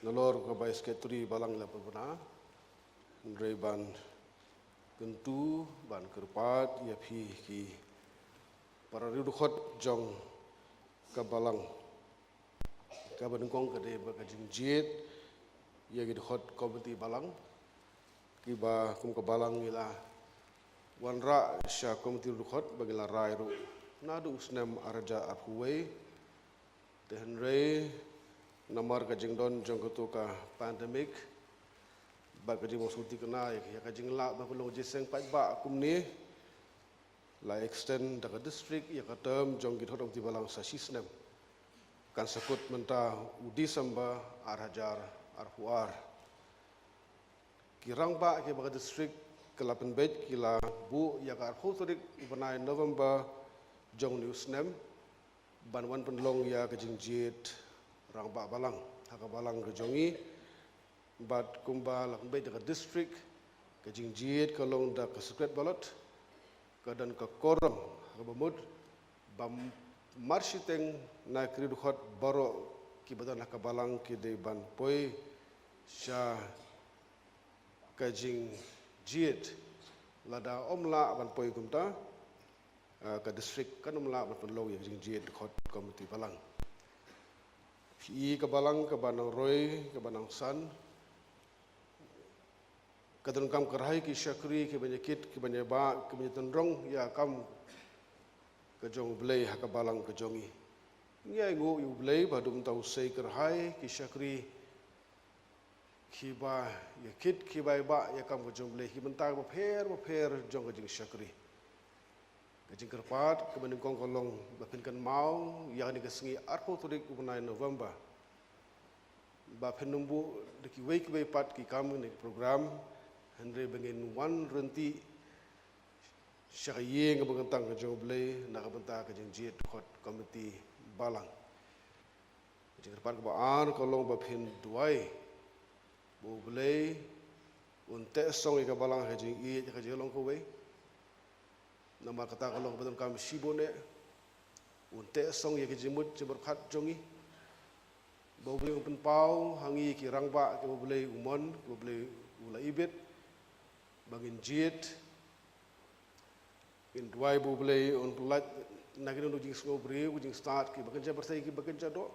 nalor kaba i Secretary Balang i la pynbna. Hynrei ban kyntu, ban kyrpad ïa phi ki para riewdkhot jong ka Balang. Kaba nyngkong ka dei ba ka jingjied ïa ki dkhot komiti Balang, kiba kum ka Balang ngi la wanrah sha komiti dkhot ba ngi la rai ruh naduh u snem ar hajar arphew wei. Te hynrei namar ka jingdon jong kato ka pandemic bad ka jingmawsumti kane ïa ka jinglah ba ka long jingïaseng paidbah kumne, la extend da ka district ïa ka term jong ki dkhot komiti balang sa shi snem. Kan sa kut mynta u December ar hajar arphew ar. Ki rangbah kiba ka district ka la pynbeit ki la buh ïa ka arphew tarik u bnai November jong une u snem ban wan pynlong ïa ka jingjied rangbah balang ha ka balang ka jong ngi. Bad kumba la pynbeit da ka district, ka jingjied ka long da ka secret ballot, ka don ka quorum ha kaba mut ba marshiteng na ki riewdkhot baroh kiba don ha ka balang ki dei ban poi sha ka jingjied. Lada ym lah ban poi kumta, ah, ka district kan ym lah ban pynlong ïa ka jingjied dkhot komiti balang. Phi i ka balang kaba nang roi, kaba nang san, ka donkam kyrhai ki shakri kiba ïakit, kiba ïabah, kiba ïatynrong ïa ka kam ka jong U Blei ha ka balang ka jong ngi. Ngi ainguh ïa U Blei ba haduh mynta u sei kyrhai ki shakri kiba ïakit, kiba ïabah ïa ka kam ka jong U Blei ha ki bynta bapher bapher jong ka jingshakri. Ka jingkyrpad kaba nyngkong ka long ba phin kynmaw ïa kane ka sngi arphew tarik u bnai November, ba phin ym buh da kiwei kiwei pat ki kam ne ki program, hynrei ba ngin wan ryntih sha ka ïing kaba kyntang ka jong U Blei na ka bynta ka jingjied dkhot komiti balang. Ka jingkyrpad kaba ar ka long ba phin duwai ba U Blei un teh song ïa ka balang ha ka jingïeit, ha ka jinglong kawei. Namar kata ka long kaba donkam shibun eh. Un teh song ïa ka jingmut jingpyrkhat jong ngi, ba U Blei un pynpaw ha ngi ki rangbah kiba U Blei u mon, kiba U Blei u la ibit, ba ngin jied. Ngin duwai ba U Blei un pynlait na ki nongjingsngew briew, ki jingstad kiba kynja pyrthei, kiba kynja doh.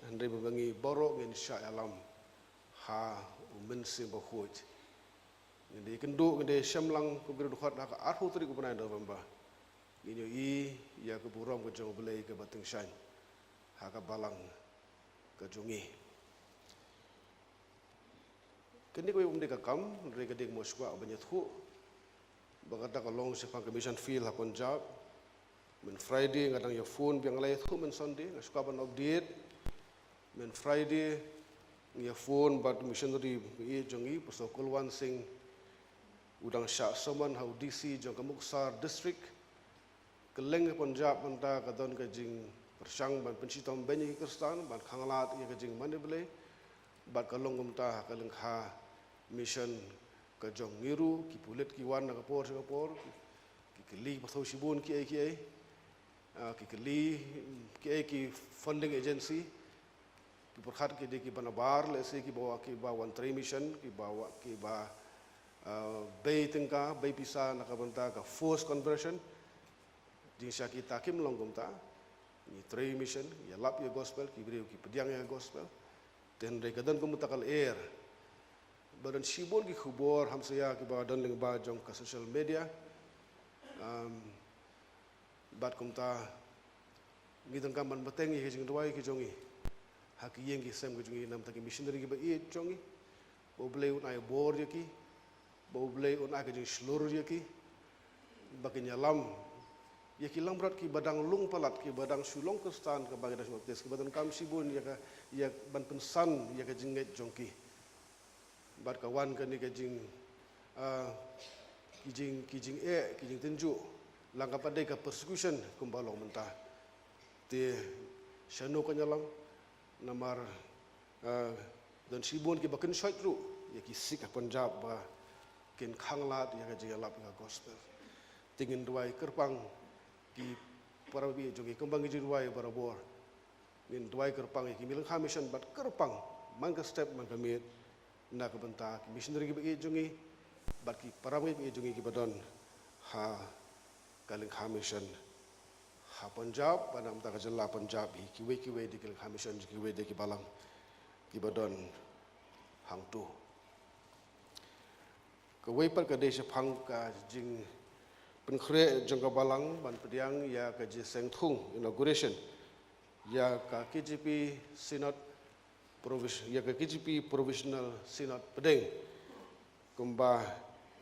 Hynrei ba ngi baroh ngin shah ïalam ha U Mynsiem Bakhuid. Ngin da ïakynduh, ngin da ïashem lang kum ki riewdkhot ha ka arphew tarik u bnai November. Ngin ïohi ïa ka burom ka jong U Blei kaba tyngshaiñ ha ka balang ka jong ngi. Kane kawei ym dei ka kam, hynrei ka dei ka moskwah ban ïathuh ba kata ka long shaphang ka mission field ha Punjab. Myn Friday nga dang ïa phone biang, la ïathuh myn Sunday, nga shu kwah ban update. Myn Friday nga ïa phone bad missionary ba ïeit jong ngi, Pastor Kulwant Singh, u dang shah summon ha u D C jong ka Muktsar District. Kylleng ka Punjab mynta ka don ka jingpyrshang ban pynshitom beiñ ïa ki Khristan, ban khanglad ïa ka jingmane Blei. Bad ka long kumta ha ka lyngkha mission ka jong ngi ruh, ki pulit ki wan na ka por sha ka por, ki, ki kylli pathu shibun kiei kiei, ah, ki kylli kiei ki funding agency, ki pyrkhat ki dei kiba nabar, lehse kiba, kiba wan trei mission, kiba, kiba, ah, bei tyngka, bei pisa na ka bynta ka forced conversion. Jingshisha kita kim long kumta. Ngi trei mission, ngi ïalap ïa gospel, ki briew ki pdiang ïa gospel. Te hynrei ka don kumta ka lyer ba don shibun ki khubor hamsaïa kiba don lyngba jong ka social media. Um, bad kumta ngi donkam ban bteng ïa ki jingduwai ki jong ngi ha ki ïing ki sem ki jong ngi, namar ki missionary kiba ïeit jong ngi. Ba U Blei un ai bor ïa ki, ba U Blei un ai ka jingshlur ïa ki, ba kin ïalam ïa ki langbrot kiba dang lung palat, kiba dang shu long Khristan, kiba dang shu baptis, kiba donkam shibun ïa ka, ïa ban pynsan ïa ka jingngeit jong ki. Bad ka wan kane ka jing, ah, ki jing, ki jingeh, ki jingtynjuh, lang ka pat dei ka persecution kumba long mynta. Te shano kan ïalam, namar, ah, don shibun kiba kynshoit ruh ïa ki Sikh ha Punjab ba kin khanglad ïa ka jingïalap ïa ka gospel. Te ngin duwai kyrpang ki para bangeit jong ngi kumba ngi ju duwai barabor. Ngin duwai kyrpang ïa ki lyngkha mission bad kyrpang man ka step man ka miet na ka bynta ki missionary kiba ïeit jong ngi bad ki para bangeit jong ngi kiba don ha ka lyngkha mission ha Punjab, bad na ka bynta ka jylla Punjab hi, kiwei kiwei de ki lyngkha mission, kiwei de ki balang kiba don hangto. Kawei pat ka dei shaphang ka jingpynkhreh jong ka balang ban pdiang ïa ka jingseng thung, inauguration, ïa ka K J P Synod Provis-, ïa ka K J P Provisional Synod pdeng. Kumba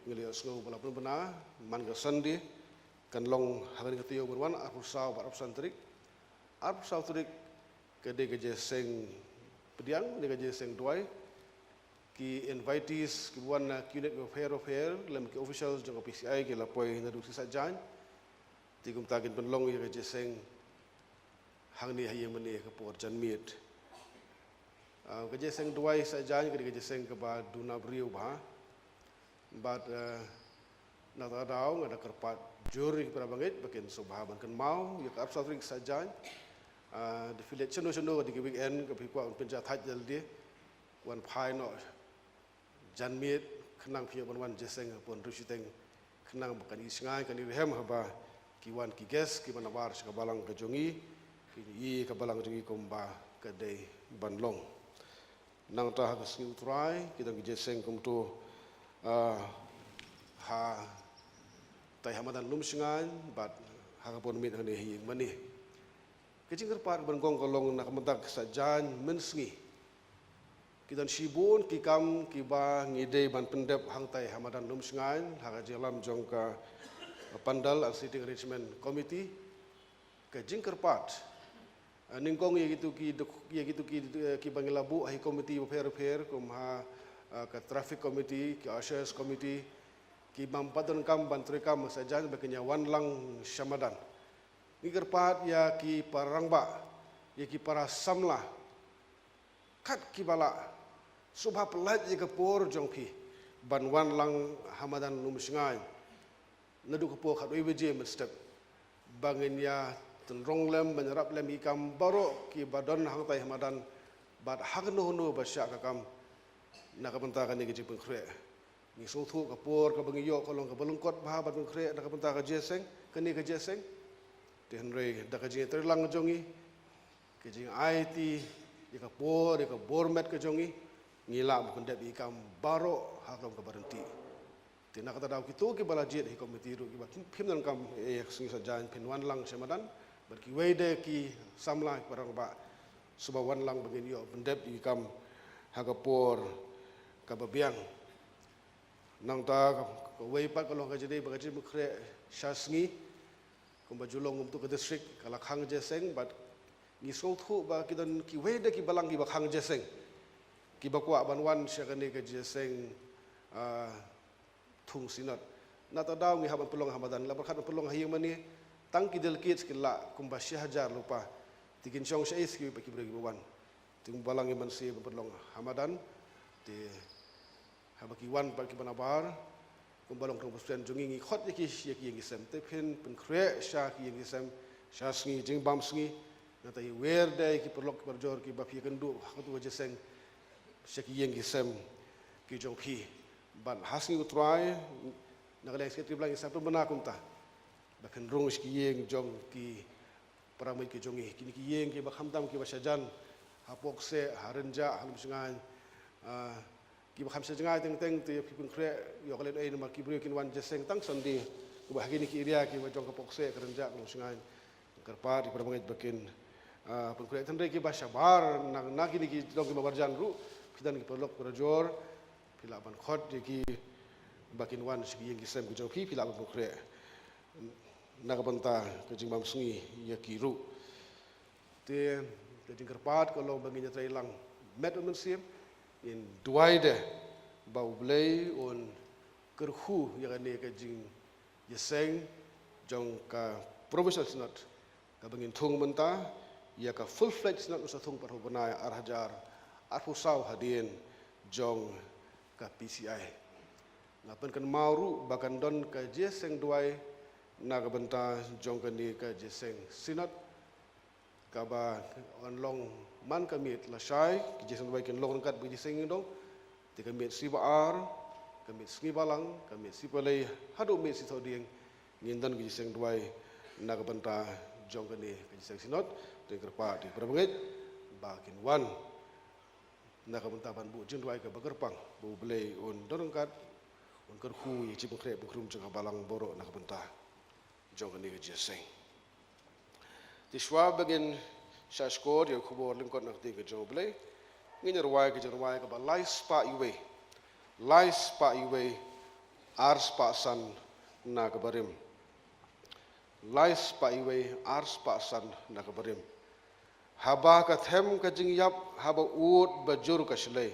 ngi la ïohsngew ba la pynbna man ka Sunday, Kan long ha kane ka taïew ban wan, arphew saw bad arphew san tarik. Arphew saw tarik ka dei ka jingïaseng pdiang, dei ka jingïaseng duwai. Ki invitees kiba wan na ki unit bapher bapher lem ki officials jong ka P C I ki la poi naduh shi Saitjaiñ. Te kumta kin pynlong ïa ka jingïaseng hangne ha ïing mane ka por janmiet. Ah, ka jingïaseng duwai Saitjaiñ ka dei ka jingïaseng kaba duna briew bha. Bad, eh, na kata ka daw nga da kyrpad jur ïa ki para bangeit ba kin sngewbha ban kynmaw ïa ka arphew saw tarik Saitjaiñ. Ah, da phi leit shano shano ka dei ka weekend, ka phi kwah ban pynjah thait ïa lade, wan phai noh janmiet, khnang phi ïoh ban wan jingïaseng ha pon riewshiteng, khnang ba kan i shngaiñ kan i rhem haba ki wan ki guest kiba nabar sha ka balang ka jong i, kin i ka balang jong i kumba ka dei ban long. Nangta ha ka sngi U Trai ki don ki jingïaseng kumto, ah, ha tai ha madan Lumshngaiñ bad ha ka pon miet hangne ha ïing mane. Ka jingkyrpad ban kong ka long na ka bynta ka Saitjaiñ mynsngi. Ki don shibun ki kam kiba ngi dei ban pyndep hangtai ha madan Lumshngaiñ ha ka jingïalam jong ka pandal and seating arrangement committee. Ka jingkyrpad, ah, nyngkong ïa kito ki duk-, ïa kito ki, eh, kiba ngi la buh ha ki committee bapher bapher kum ha, ah, ka traffic committee, ki ushers committee, ki bym pat donkam ban treikam ha Saitjaiñ ba kin ïa wan lang sha madan. Ngi kyrpad ïa ki para rangbah, ïa ki para samla, kat kiba lah, sngewbha pyllait ïa ka por jong phi ban wan lang ha madan Lumshngaiñ naduh ka por khatwei baje mynstep, ba ngin ïa tynrong lem ban ïarap lem ïa ki kam baroh kiba don hangtai ha madan bad ha kano kano ba shah ka kam. Na ka bynta kane ka jingpynkhreh, ngi sngewthuh ka por kaba ngi ïoh ka long kaba lyngkot bha ban pynkhreh na ka bynta ka jingïaseng, kane ka jingïaseng. Te hynrei da ka jingïatreilang jong ngi, ka jingaiti ïa ka por, ïa ka bor met ka jong ngi, ngi lah ban pyndep ïa ki kam baroh ha ka long kaba ryntih. Te na kata ka daw kito kiba la jied ha ki committee ruh kiba phim, phim donkam ïa ka sngi Saitjaiñ phin wan lang sha madan, bad kiwei de ki samla, ki para rangbah, sngewbha wan lang ba ngin ïoh pyndep ïa ki kam ha ka por kaba biang. Nangta ka, kawei pat ka long ka jingdei ba ka jingpynkhreh sha sngi, kumba ju long kumto ka district ka la khang jingïaseng bad ngi sngewthuh ba ki don kiwei de ki balang kiba khang jingïaseng kiba kwah ban wan sha kane ka jingïaseng, ah, thung synod. Na kata ka daw ngi hap ban pynlong ha madan, la pyrkhat ban pynlong ha ïing mane, tang ki delegates ki lah kumba shi hajar lypa. Te kin shong shaei sa kiwei pat ki briew kiba wan. Te kumba la ngi mynshwa ban pynlong ha madan. Te haba ki wan pat kiba nabar, kumba long u President jong ngi, ngi khot ïa ki, ïa ki ïing ki sem. Te phin pynkhreh sha ki ïing ki sem sha sngi, jingbam sngi. Nangta ïa wer de ki paralok ki parajor kiba phi ïakynduh ha kato ka jingïaseng sha ki ïing ki sem ki jong phi. Bad ha sngi U Trai, na ka liang Secretary Balang ngi sa pynbna kumta ba phin rung sha ki ïing jong ki para mait ki jong ngi, kine ki ïing kiba khamtam kiba shajan, ha Pokse, ha Rynjah, ha Lumshngaiñ, ah, kiba kham sha jngai teng teng, te phi pynkhreh ïoh ka lehnohei namar ki briew kin wan jingïaseng tang Sunday. Kumba ha kine ki area kiba jong ka Pokse, ka Rynjah, ka Lumshngaiñ, kyrpad ïa ki para bangeit ba kin, ah, pynkhreh. Hynrei kiba shabar na, na kine ki dong kiba marjan ruh, phi don ki paralok parajor, phi lah ban khot ïa ki ba kin wan sha ki ïing ki sem ki jong phi, phi lah ban pynkhreh na ka bynta ka jingbam sngi ïa ki ruh. Te ka jingkyrpad ka long ba ngin ïatreilang met bad mynsiem, ngin duwai de ba U Blei un kyrkhu ïa kane ka jingïaseng jong ka Provincial Synod kaba ngin thung mynta, ïa ka full-fledged Synod un sa thung pat ha u bnai ar hajar arphew saw hadien jong ka P C I. Nga pynkynmaw ruh ba kan don ka jingïaseng duwai na ka bynta jong kane ka jingïaseng Synod, kaba yn long man ka miet lashai, ki jingïaseng duwai kin long ryngkat bad ki jingïaseng ïingdong. Te ka miet sngi ba ar, ka miet sngi balang, ka miet sngi palei, haduh miet sngi thohdieng, ngin don ki jingïaseng duwai na ka bynta jong kane ka jingïaseng Synod. Te kyrpad ïa ki para bangeit ba kin wan na ka bynta ban buh jingduwai kaba kyrpang ba U Blei un don ryngkat, un kyrkhu ïa ka jingpynkhreh pynkhreh jong ka balang baroh na ka bynta jong kane ka jingïaseng. Te shuwa ba ngin shah shkor ïa ka khubor lyngkot na ka ktien ka jong U Blei, ngin ïa rwai ka jingrwai kaba lai spah uwei, lai spah uwei, ar spah san na ka barim. lai spah iwei ar spah san na ka barim. Haba ka them ka jingïap, haba ud ba jur ka shlei,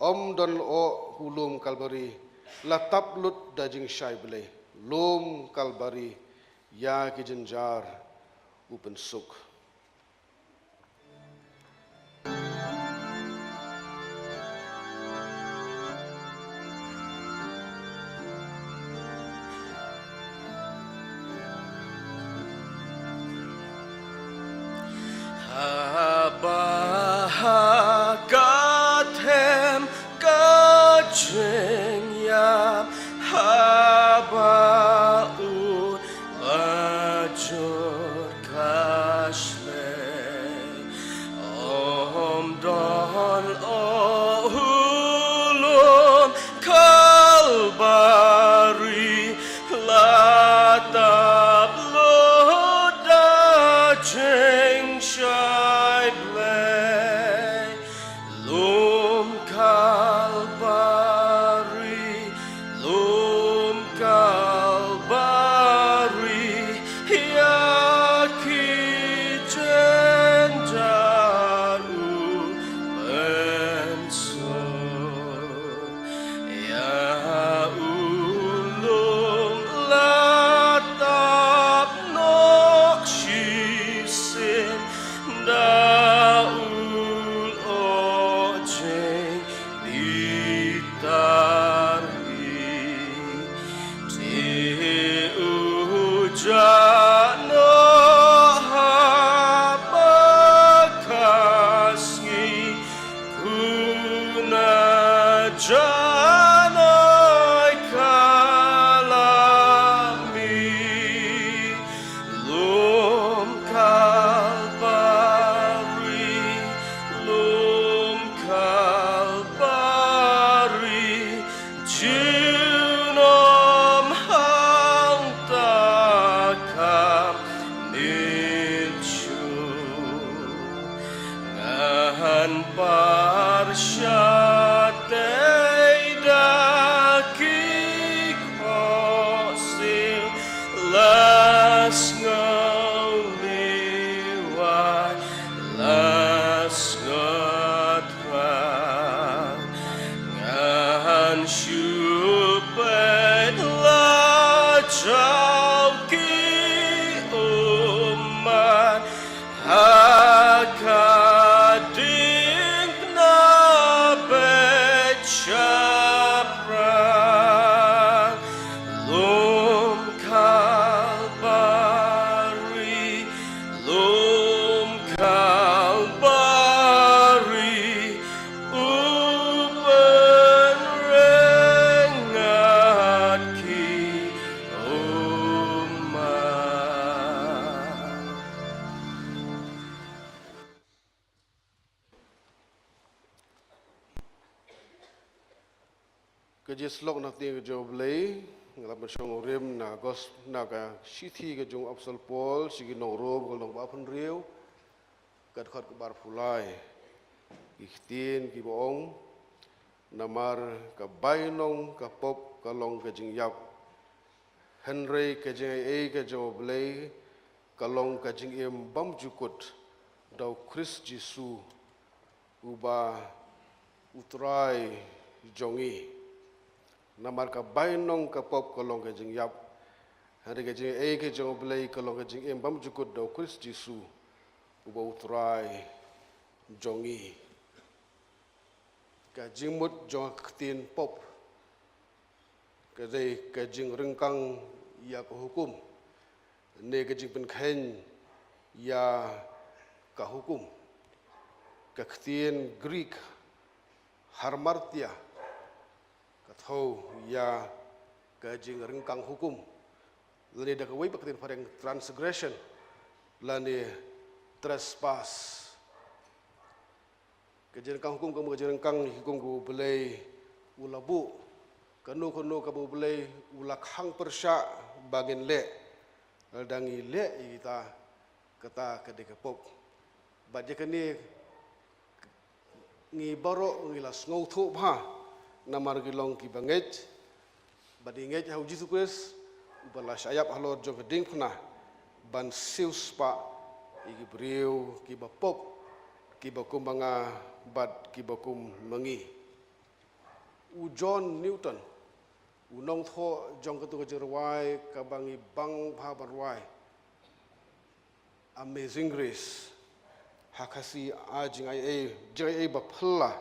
ym don lyoh u lum Kalbari, la tap lut da jingshai blei. Lum Kalbari, ïa ki jynjar u pynsuk. Haba ha ka them ka jingïap, haba ud ba jur ka shlei, ym don lyoh u lum Kalbari, la tap lut da jingshai blei. Lum Kalbari, lum Kalbari, ïa ki jynjar u pynsuk. Ïa u lum la tap noh shisien da u lyoh jingbitar hi. Te u jah noh ha ba ka sngi, kuna janai ka la mih. Lum Kalbari, lum Kalbari, junom hangta kam mynjur. Ngan pyrshah tei da ki khohsiew, la sngew liwai, la sngew thrang. Ngan shu peit la jaw ki ummat ha ka diengphna beit shaphrang. Lum Kalbari, lum Kalbari, u pynryngat ki ummat. Ka jingïasyllok na ka ktien ka jong U Blei, nga la pynshong rim na gos-, na ka shithi ka jong u Apostol Paul sha ki nong Rom, ka lynnong ba hynriew, ka dkhot ka arphew lai. Ki ktien kiba ong, namar ka bainong ka pop ka long ka jingïap, hynrei ka jingaiei ka jong U Blei ka long ka jingim bymjukut da U Khrist Jisu, uba U Trai jong ngi. Namar ka bainong ka pop ka long ka jingïap, hynrei ka jingaiei ka jong U Blei ka long ka jingim bymjukut da U Khrist Jisu, uba U Trai jong ngi. Ka jingmut jong ka ktien pop ka dei ka jingryngkang ïa ka hukum, ne ka jingpynkheiñ ïa ka hukum. Ka ktien Greek hamartia ka thew ïa ka jingryngkang hukum, lane da kawei pat ka ktien phareng transgression lane trespass. Ka jingryngkang hukum ka mut ka jingryngkang hukum kaba U Blei u la buh. Kano kano kaba U Blei u la khang pyrshah ba ngin leh, lada ngi leh ïa kita, kata ka dei ka pop. Bad ïa kane ngi baroh ngi la sngewthuh bha, namar ngi long kiba ngeit, bad ngi ngeit ha U Jisu Khrist uba la shah ïap halor jong ka diengphna. ban siewspah ïa ki briew kiba pop, kiba kum ma nga bad kiba kum ma ngi. U John Newton, u nongthoh jong katu ka jingrwai kaba ngi bang bha ban rwai, Amazing Grace, ha Khasi A Jingaiei, Jingaiei Baphylla,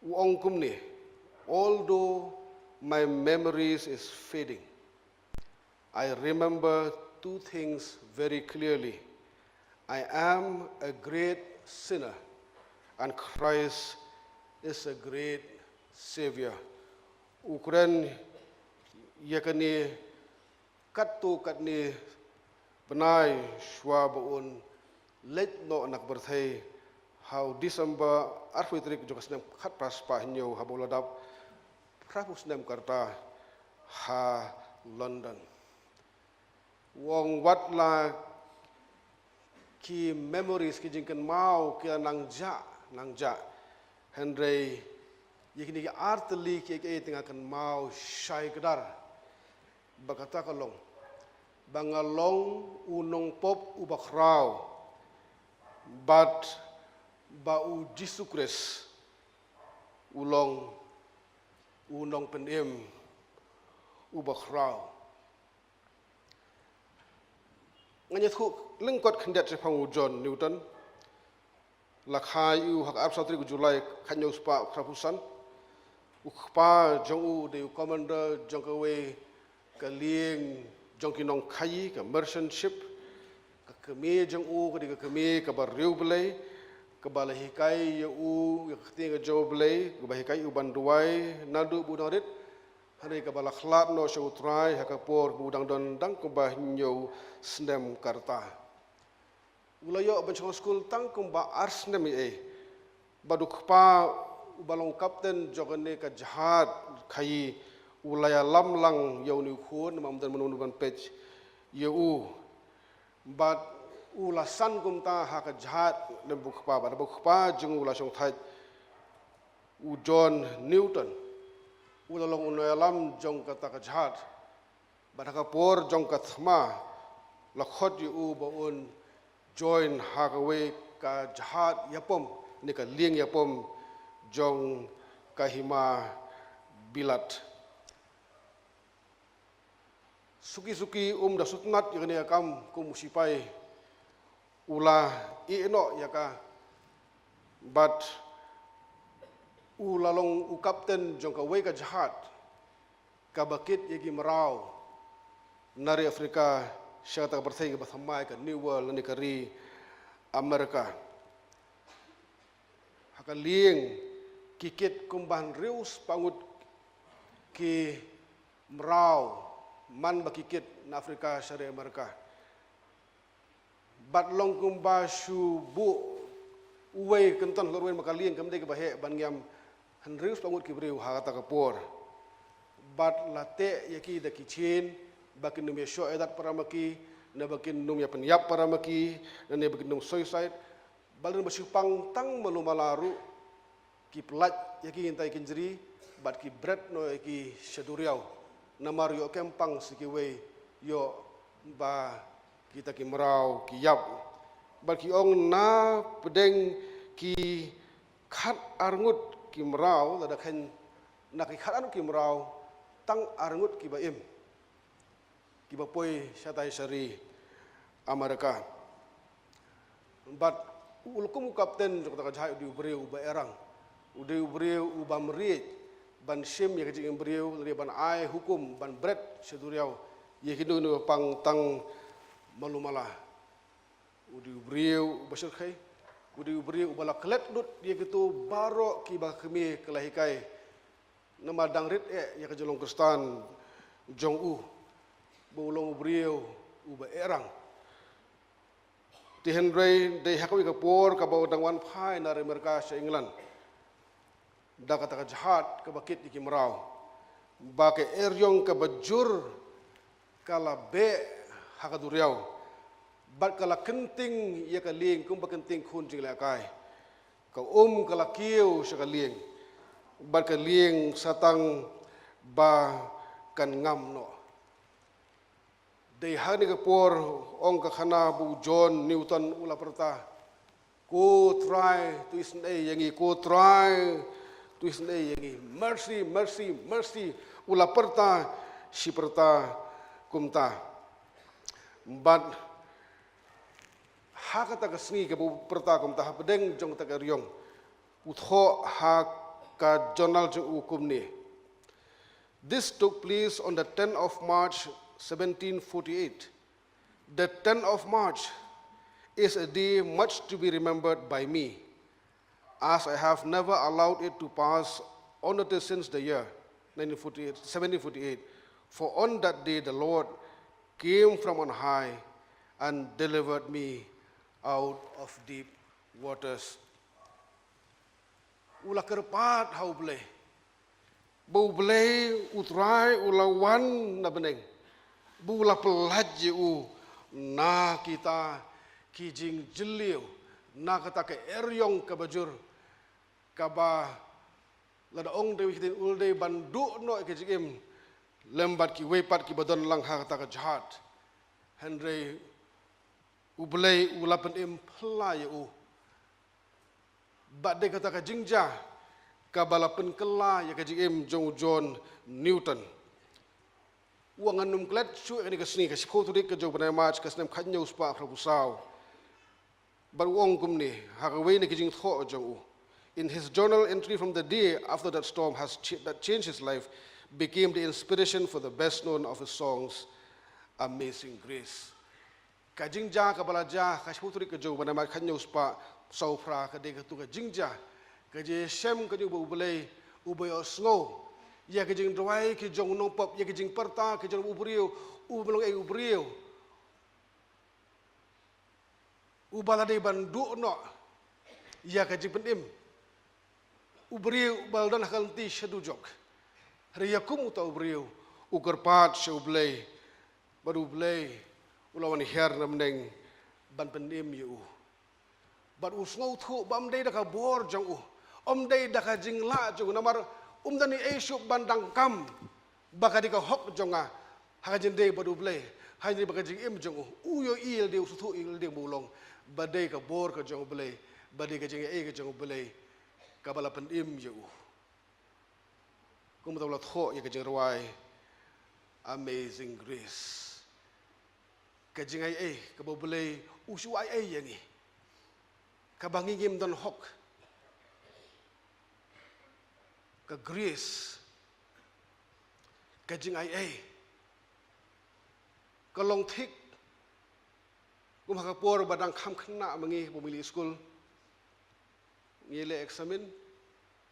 u ong kumne: "Although my memories is fading, I remember two things very clearly. I am a great sinner, and Christ is a great Savior." U kren ïa kane katto katne bnai shuwa ba un leit noh na ka pyrthei, ha u December arphew tarik jong ka snem khatphra spah hynñiew, haba u la dap phra phew snem ka rta ha London. U ong wat la ki memories, ki jingkynmaw ki la nang jah nang jah, hynrei ïa kine ki artylli kiei kiei te nga kynmaw shai kdar ba kata ka long ba nga long u nongpop uba khraw, bad ba u Jisu Khrist u long u nongpynim uba khraw. Ngan ïathuh lyngkot khyndiat shaphang u John Newton. La kha ïa u ha ka arphew saw tarik u July khathynñiew spah phra phew san. U kpa jong u u dei u commander jong kawei ka lieng jong ki nongkhaïi, ka merchant ship. Ka kmie jong u ka dei ka kmie kaba riewblei, kaba la hikai ïa u ïa ka ktien ka jong U Blei, kaba hikai ïa u ban duwai naduh ba u dang rit, hynrei kaba la khlad noh sha U Trai ha ka por ba u dang don tang kumba hynñiew snem ka rta. U la ïoh ban shong ha skul tang kumba ar snem ïa ei. Bad u kpa uba long kapten jong kane ka jahaj khaïi u la ïalam lang ïa une u khun, namar ym don mano mano ban peit ïa u. Bad u la san kumta ha ka jahaj lem bad u kpa, bad haba u kpa jong u la shong thait, u John Newton u la long u nongïalam jong kata ka jahaj. Bad ha ka por jong ka thma la khot ïa u ba un join ha kawei ka jahaj ïapom, ne ka lieng ïapom jong ka hima bilat. Suki suki um da sngewtynnat ïa kane ka kam kum u sipai, u la ïeh noh ïa ka, bad u la long u kapten jong kawei ka jahaj kaba kit ïa ki mraw na ri Afrika sha kata ka pyrthei kaba thymmai, ka New World, lane ka ri Amerika. Ha ka lieng ki kit kumba hynriew spah ngut ki mraw man ba ki kit na Afrika sha ri Amerika. Bad long kumba shu buh uwei kynton halor uwei, namar ka lieng kam dei kaba heh ban ngiam hynriew spah ngut ki briew ha kata ka por. Bad la teh ïa ki da ki chain ba kin ym ïashoh ïadat para ma ki, ne ba kin ym ïapynïap para ma ki, ne ba kin ym suicide. Bad lada ba shu pang tang malu mala ruh, ki pyllait ïa ki, ngi ntai ki jri, bad ki bret noh ïa ki sha duriaw. Namar ïoh kem pang sa kiwei, ïoh ba kita ki mraw ki ïap. Bad ki ong na pdeng ki khat ar ngut ki mraw, lada khein na ki khat ar ngut ki mraw, tang ar ngut kiba im, kiba poi shatai sha ri Amerika. Bad u, kum u kapten jong kata ka jahaj u dei u briew uba erang, u dei u briew uba mriew ban shim ïa ka jingim briew, lane ban ai hukum ban bret sha duriaw ïa kino kino ba pang tang malu mala. U dei u briew uba shyrkhei, u dei u briew uba la klet lut ïa kito baroh kiba ka kmie ka la hikai. Namar dang rit eh ïa ka jinglong Khristan jong u, ba u long u briew uba erang. Te hynrei dei ha kawei ka por kaba u dang wan phai na ri Amerika sha England da kata ka jahaj kaba kit ïa ki mraw, ba ka eriong kaba jur ka la beh ha ka duriaw, bad ka la kynting ïa ka lieng kumba kynting khun jinglehkai. Ka um ka la kiew sha ka lieng, bad ka lieng sa tang ba kan ngam noh. Dei ha kane ka por, ong ka khana ba u John Newton u la pyrta, "Ko Trai, to isynei ïa ngi, ko Trai, to isynei ïa ngi. Mercy, mercy, mercy." U la pyrta shi pyrta kumta. Bad ha kata ka sngi kaba u pyrta kumta, hapdeng jong kata ka riong, u thoh ha ka journal jong u kumne: "This took place on the tenth of March, seventeen forty-eight. The tenth of March is a day much to be remembered by me, as I have never allowed it to pass unnoticed since the year nineteen forty-eight, seventeen forty-eight. For on that day the Lord came from on high and delivered me out of deep waters." U la kyrpad ha U Blei, ba U Blei U Trai u la wan na bneng, ba u la pyllait ïa u na kita ki jingjylliew, na kata ka eriong kaba jur, kaba lada ong da kawei ka ktien, u la dei ban duh noh ïa ka jingim lem bad kiwei pat kiba don lang ha kata ka jhad. Hynrei U Blei u la pynim phylla ïa u. Bad dei kata ka jingjia kaba la pynkylla ïa ka jingim jong u John Newton. U ong, ngan ym klet shuh ïa kane ka sngi, ka shiphew tarik ka jong u bnai March, ka snem khathynñiew spah phraphew saw. Bad u ong kumne ha kawei na ki jingthoh jong u: "In his journal entry from the day after that storm has ch-, that changed his life, became the inspiration for the best known of his songs, Amazing Grace." Ka jingjia kaba la jia ha ka shiphew tarik ka jong u bnai March khathynñiew spah saw phra, ka dei katu ka jingjia ka jingïashem ka jong u ba U Blei uba ïohsngew ïa ka jingduwai ki jong u nongpop, ïa ka jingpyrta ki jong u briew uba long ei u briew uba la dei ban duh noh ïa ka jingpynim, u briew uba la don ha ka lynti shaduh jok. Hynrei ïa kum uta u briew u kyrpad sha U Blei, bad U Blei u la wan hiar na bneng ban pynim ïa u. Bad u sngewthuh ba ym dei da ka bor jong u, ym dei da ka jinglah jong u, namar um don ei ei shuh ban dang kam ba ka dei ka hok jong nga ha ka jingdei bad U Blei, ha ka jingdei bad ka jingim jong u. U ïohi lade, u sngewthuh lade ba u long, ba dei ka bor ka jong U Blei, ba dei ka jingaiei ka jong U Blei kaba la pynim ïa u. Kumta u la thoh ïa ka jingrwai Amazing Grace. Ka jingaiei kaba U Blei u shu aiei ïa ngi, kaba ngi ngim don hok. Ka grace, ka jingaiei, ka long thik. Kum ha ka por ba dang kham khynnah ma ngi, ba ngi leit skul, ngi leh eksamin,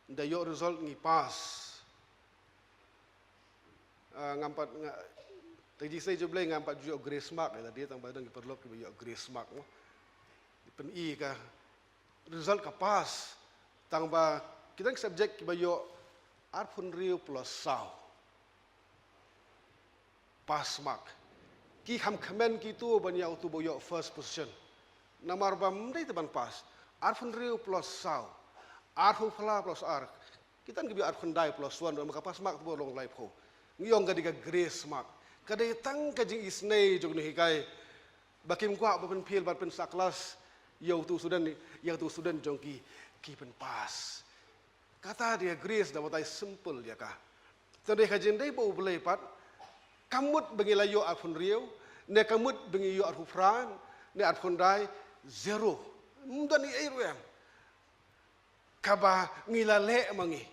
da ïoh result ngi pass. Ah, ngam pat nga, te ji sei ju Blei ngam pat ju ïoh grace mark, eh, lada tang ba don ki paralok kiba ïoh grace mark mo. Pyni ka result ka pass, tang ba ki don ki subject kiba ïoh arphew hynriew plus saw pass mark. Ki kham kmen kito ban ïa uto ba ïoh first position. Namar ba ym dei te ban pass. Arphew hynriew plus saw, arphew phra plus ar. Ki don kiba ïoh arphew khyndai plus one, ma ka pass mark to ba long laiphew. Ngi ong ka dei ka grace mark. Ka dei tang ka jingisynei jong u nonghikai ba kim kwah ban pynphil, ban pynsah klas ïa uto u student, ïa uto u student jong ki, ki pynpass. Kata dei ka grace, da batai simple ïa ka. Tang dei ka jingdei bad U Blei pat, kam mut ba ngi la ïoh arphew hynriew, ne kam mut ba ngi ïoh arphew phra, ne arphew khyndai, zero. Ym don ei ei ruh em kaba ngi la leh ma ngi.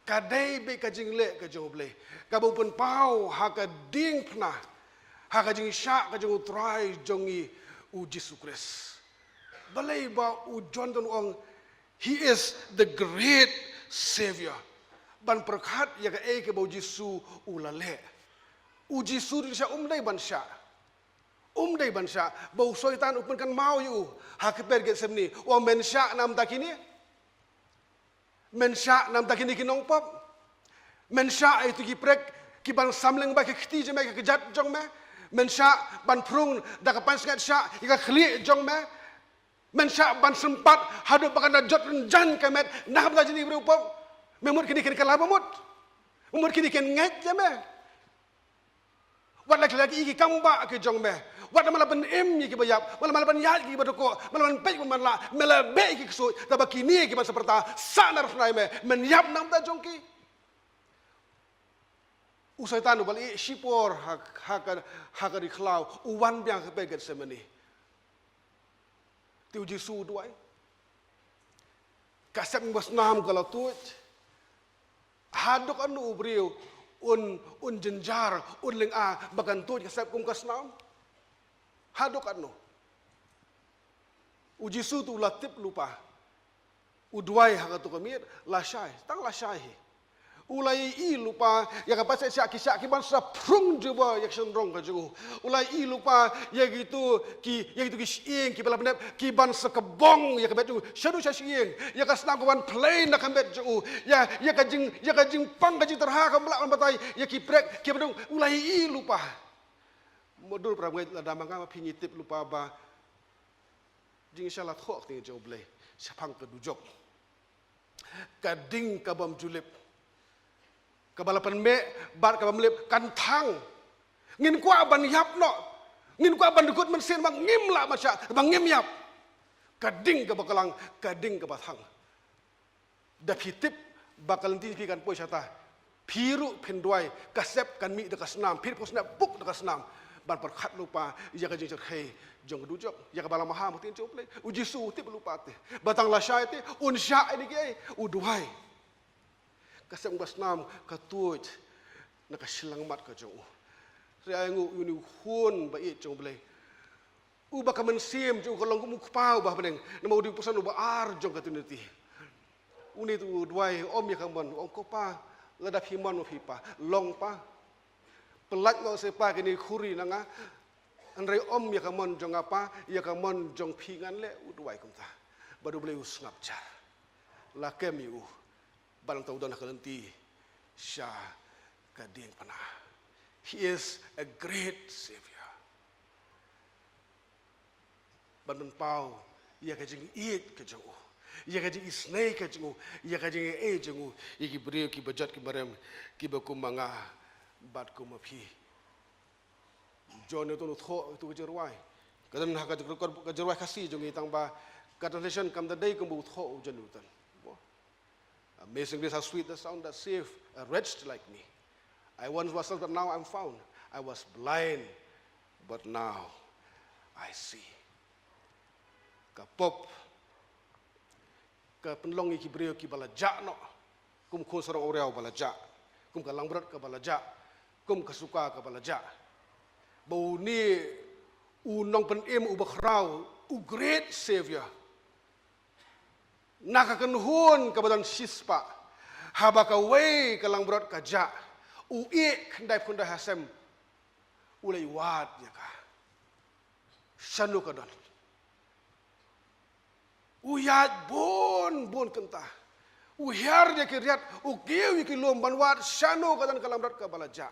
Ka dei beit ka jingleh ka jong U Blei, kaba u pynpaw ha ka diengphna, ha ka jingshah ka jong U Trai jong ngi U Jisu Khrist. Balei ba u John u ong, "He is the great Savior." Ban pyrkhat ïa kaei kaba U Jisu u la leh. U Jisu u shah, um dei ban shah. Um dei ban shah. Ba u Soitan u pynkynmaw ïa u ha ka kper Gethsemane, u ong, "Men shah namar kine? Men shah namar kine ki nongpop? Men shah ïa kito ki prek kiban sam lyngba ka kti jong me, ka kjat jong me? Men shah ban phrung da ka pansngiat shah ïa ka khlieh jong me? Men shah ban sympat haduh ba kan da jot rynjang ka met namar kine ki briew pop? Me mut kine kin kylla ba mut? Me mut kine kin ngeit ïa me?" Wat la ki la ki kam ba ki jong me. Wat la man la ban im ïa ki ba ïap. Wat la man la ban ïaid ïa ki ba dukut. Wat la man peit ban man la. Me la beh ïa ki ksuid. Taba kine ki ban sa pyrta. Sa na rnai me. Men ïap na ka bynta jong ki. U Soitan u ba la ïeh shipor ha, ha ka, ha ka ri khlaw. U wan biang ha ka Gethsemane. Te u Jisu u duwai. Ka sepngi basnam ka la tuid. Haduh katno u briew un, un jynjar, un lynga ba kan tuid ka sep kum ka snam? Haduh katno? U Jisu te u la tip lypa. U duwai ha kato ka miet, lashai, tang lashai hi. U la ïohi lypa ïa ka pasek shah ki shah ki ban sa phrung jubor ïa ka shynrong ka jong u. U la ïohi lypa ïa kito ki, ïa kito ki shyieng ki ba la bnep ki ban sa kbong ïa ka met jong u. Shaduh sha shyieng, ïa ka snam ka wan phlei na ka met jong u. Ïa, ïa ka jing, ïa ka jingpang ka jingtyrha ka mlak ka batai, ïa ki prek ki ba dang, u la ïohi lypa. Mo dur para bangeit, lada ma nga ma phi ngi tip lypa ba jingshisha la thoh ka ktien jong U Blei shaphang ka dujok. Ka ding ka bym ju lip, ka ba la pynmih bad ka bym lip kan thang. Ngin kwah ban ïap noh, ngin kwah ban dukut mynsiem ba ngim lah ban shah, ba ngim ïap. Ka ding ka ba klang, ka ding ka ba thang. Da phi tip ba ka lynti phi kan poi shata, phi ruh phin duwai, ka sep kan mih da ka snam, phi pos na buk da ka snam. Ban pyrkhat lypa ïa ka jingshyrkhei jong ka dujok, ïa ka ba la maham ka ktien jong U Blei. U Jisu u tip lypa te ba tang lashai te un shah ïa kine kiei, u duwai. Ka sep basnam ka tuid na ka shyllangmat ka jong u. Hynrei ai nguh ïa une u khun ba ïeit jong U Blei, uba ka mynsiem jong u ka long kum u kpa uba ha bneng, namar u dei u person uba ar jong ka Trinity. Une te u duwai, um ïa ka mon, u ong, Ko Pa, lada phi mon ma phi Pa, long Pa. Pyllait noh se Pa kine ki khuri na nga, hynrei um ïa ka mon jong nga Pa, ïa ka mon jong phi ngan leh. U duwai kumta. Bad U Blei u sngap jar. La kem ïa u. Bad nangta u don ha ka lynti sha ka diengphna. He is a great savior. Ban pynpaw ïa ka jingïeit ka jong u, ïa ka jingisynei ka jong u, ïa ka jingaiei jong u ïa ki briew ki ba jot ki ba rem, ki ba kum ma nga bad kum ma phi. John Newton u thoh ïa ka jingrwai. Ka don ha ka jingrekod ka jingrwai Khasi jong ngi, tang ba ka translation kam da dei kumba u thoh u John Newton. Amazing grace, how sweet the sound that saved a wretch like me. I once was lost, but now I'm found. I was blind, but now I see. Ka pop ka pynlong ïa ki briew ki ba la jah noh, kum u khun sarong awria u ba la jah, kum ka langbrot ka ba la jah, kum ka suka ka ba la jah. Ba une u nongpynim u ba khraw, u great savior, na ka kynhun ka ba don shispah, haba kawei ka langbrot ka jah, u ïeh khyndai khyndai ha sem, u leit wad ïa ka. Shano ka don? U ïaid bun bun kynta. U hiar ïa ki riat, u kiew ïa ki lum ban wad shano ka don ka langbrot ka ba la jah.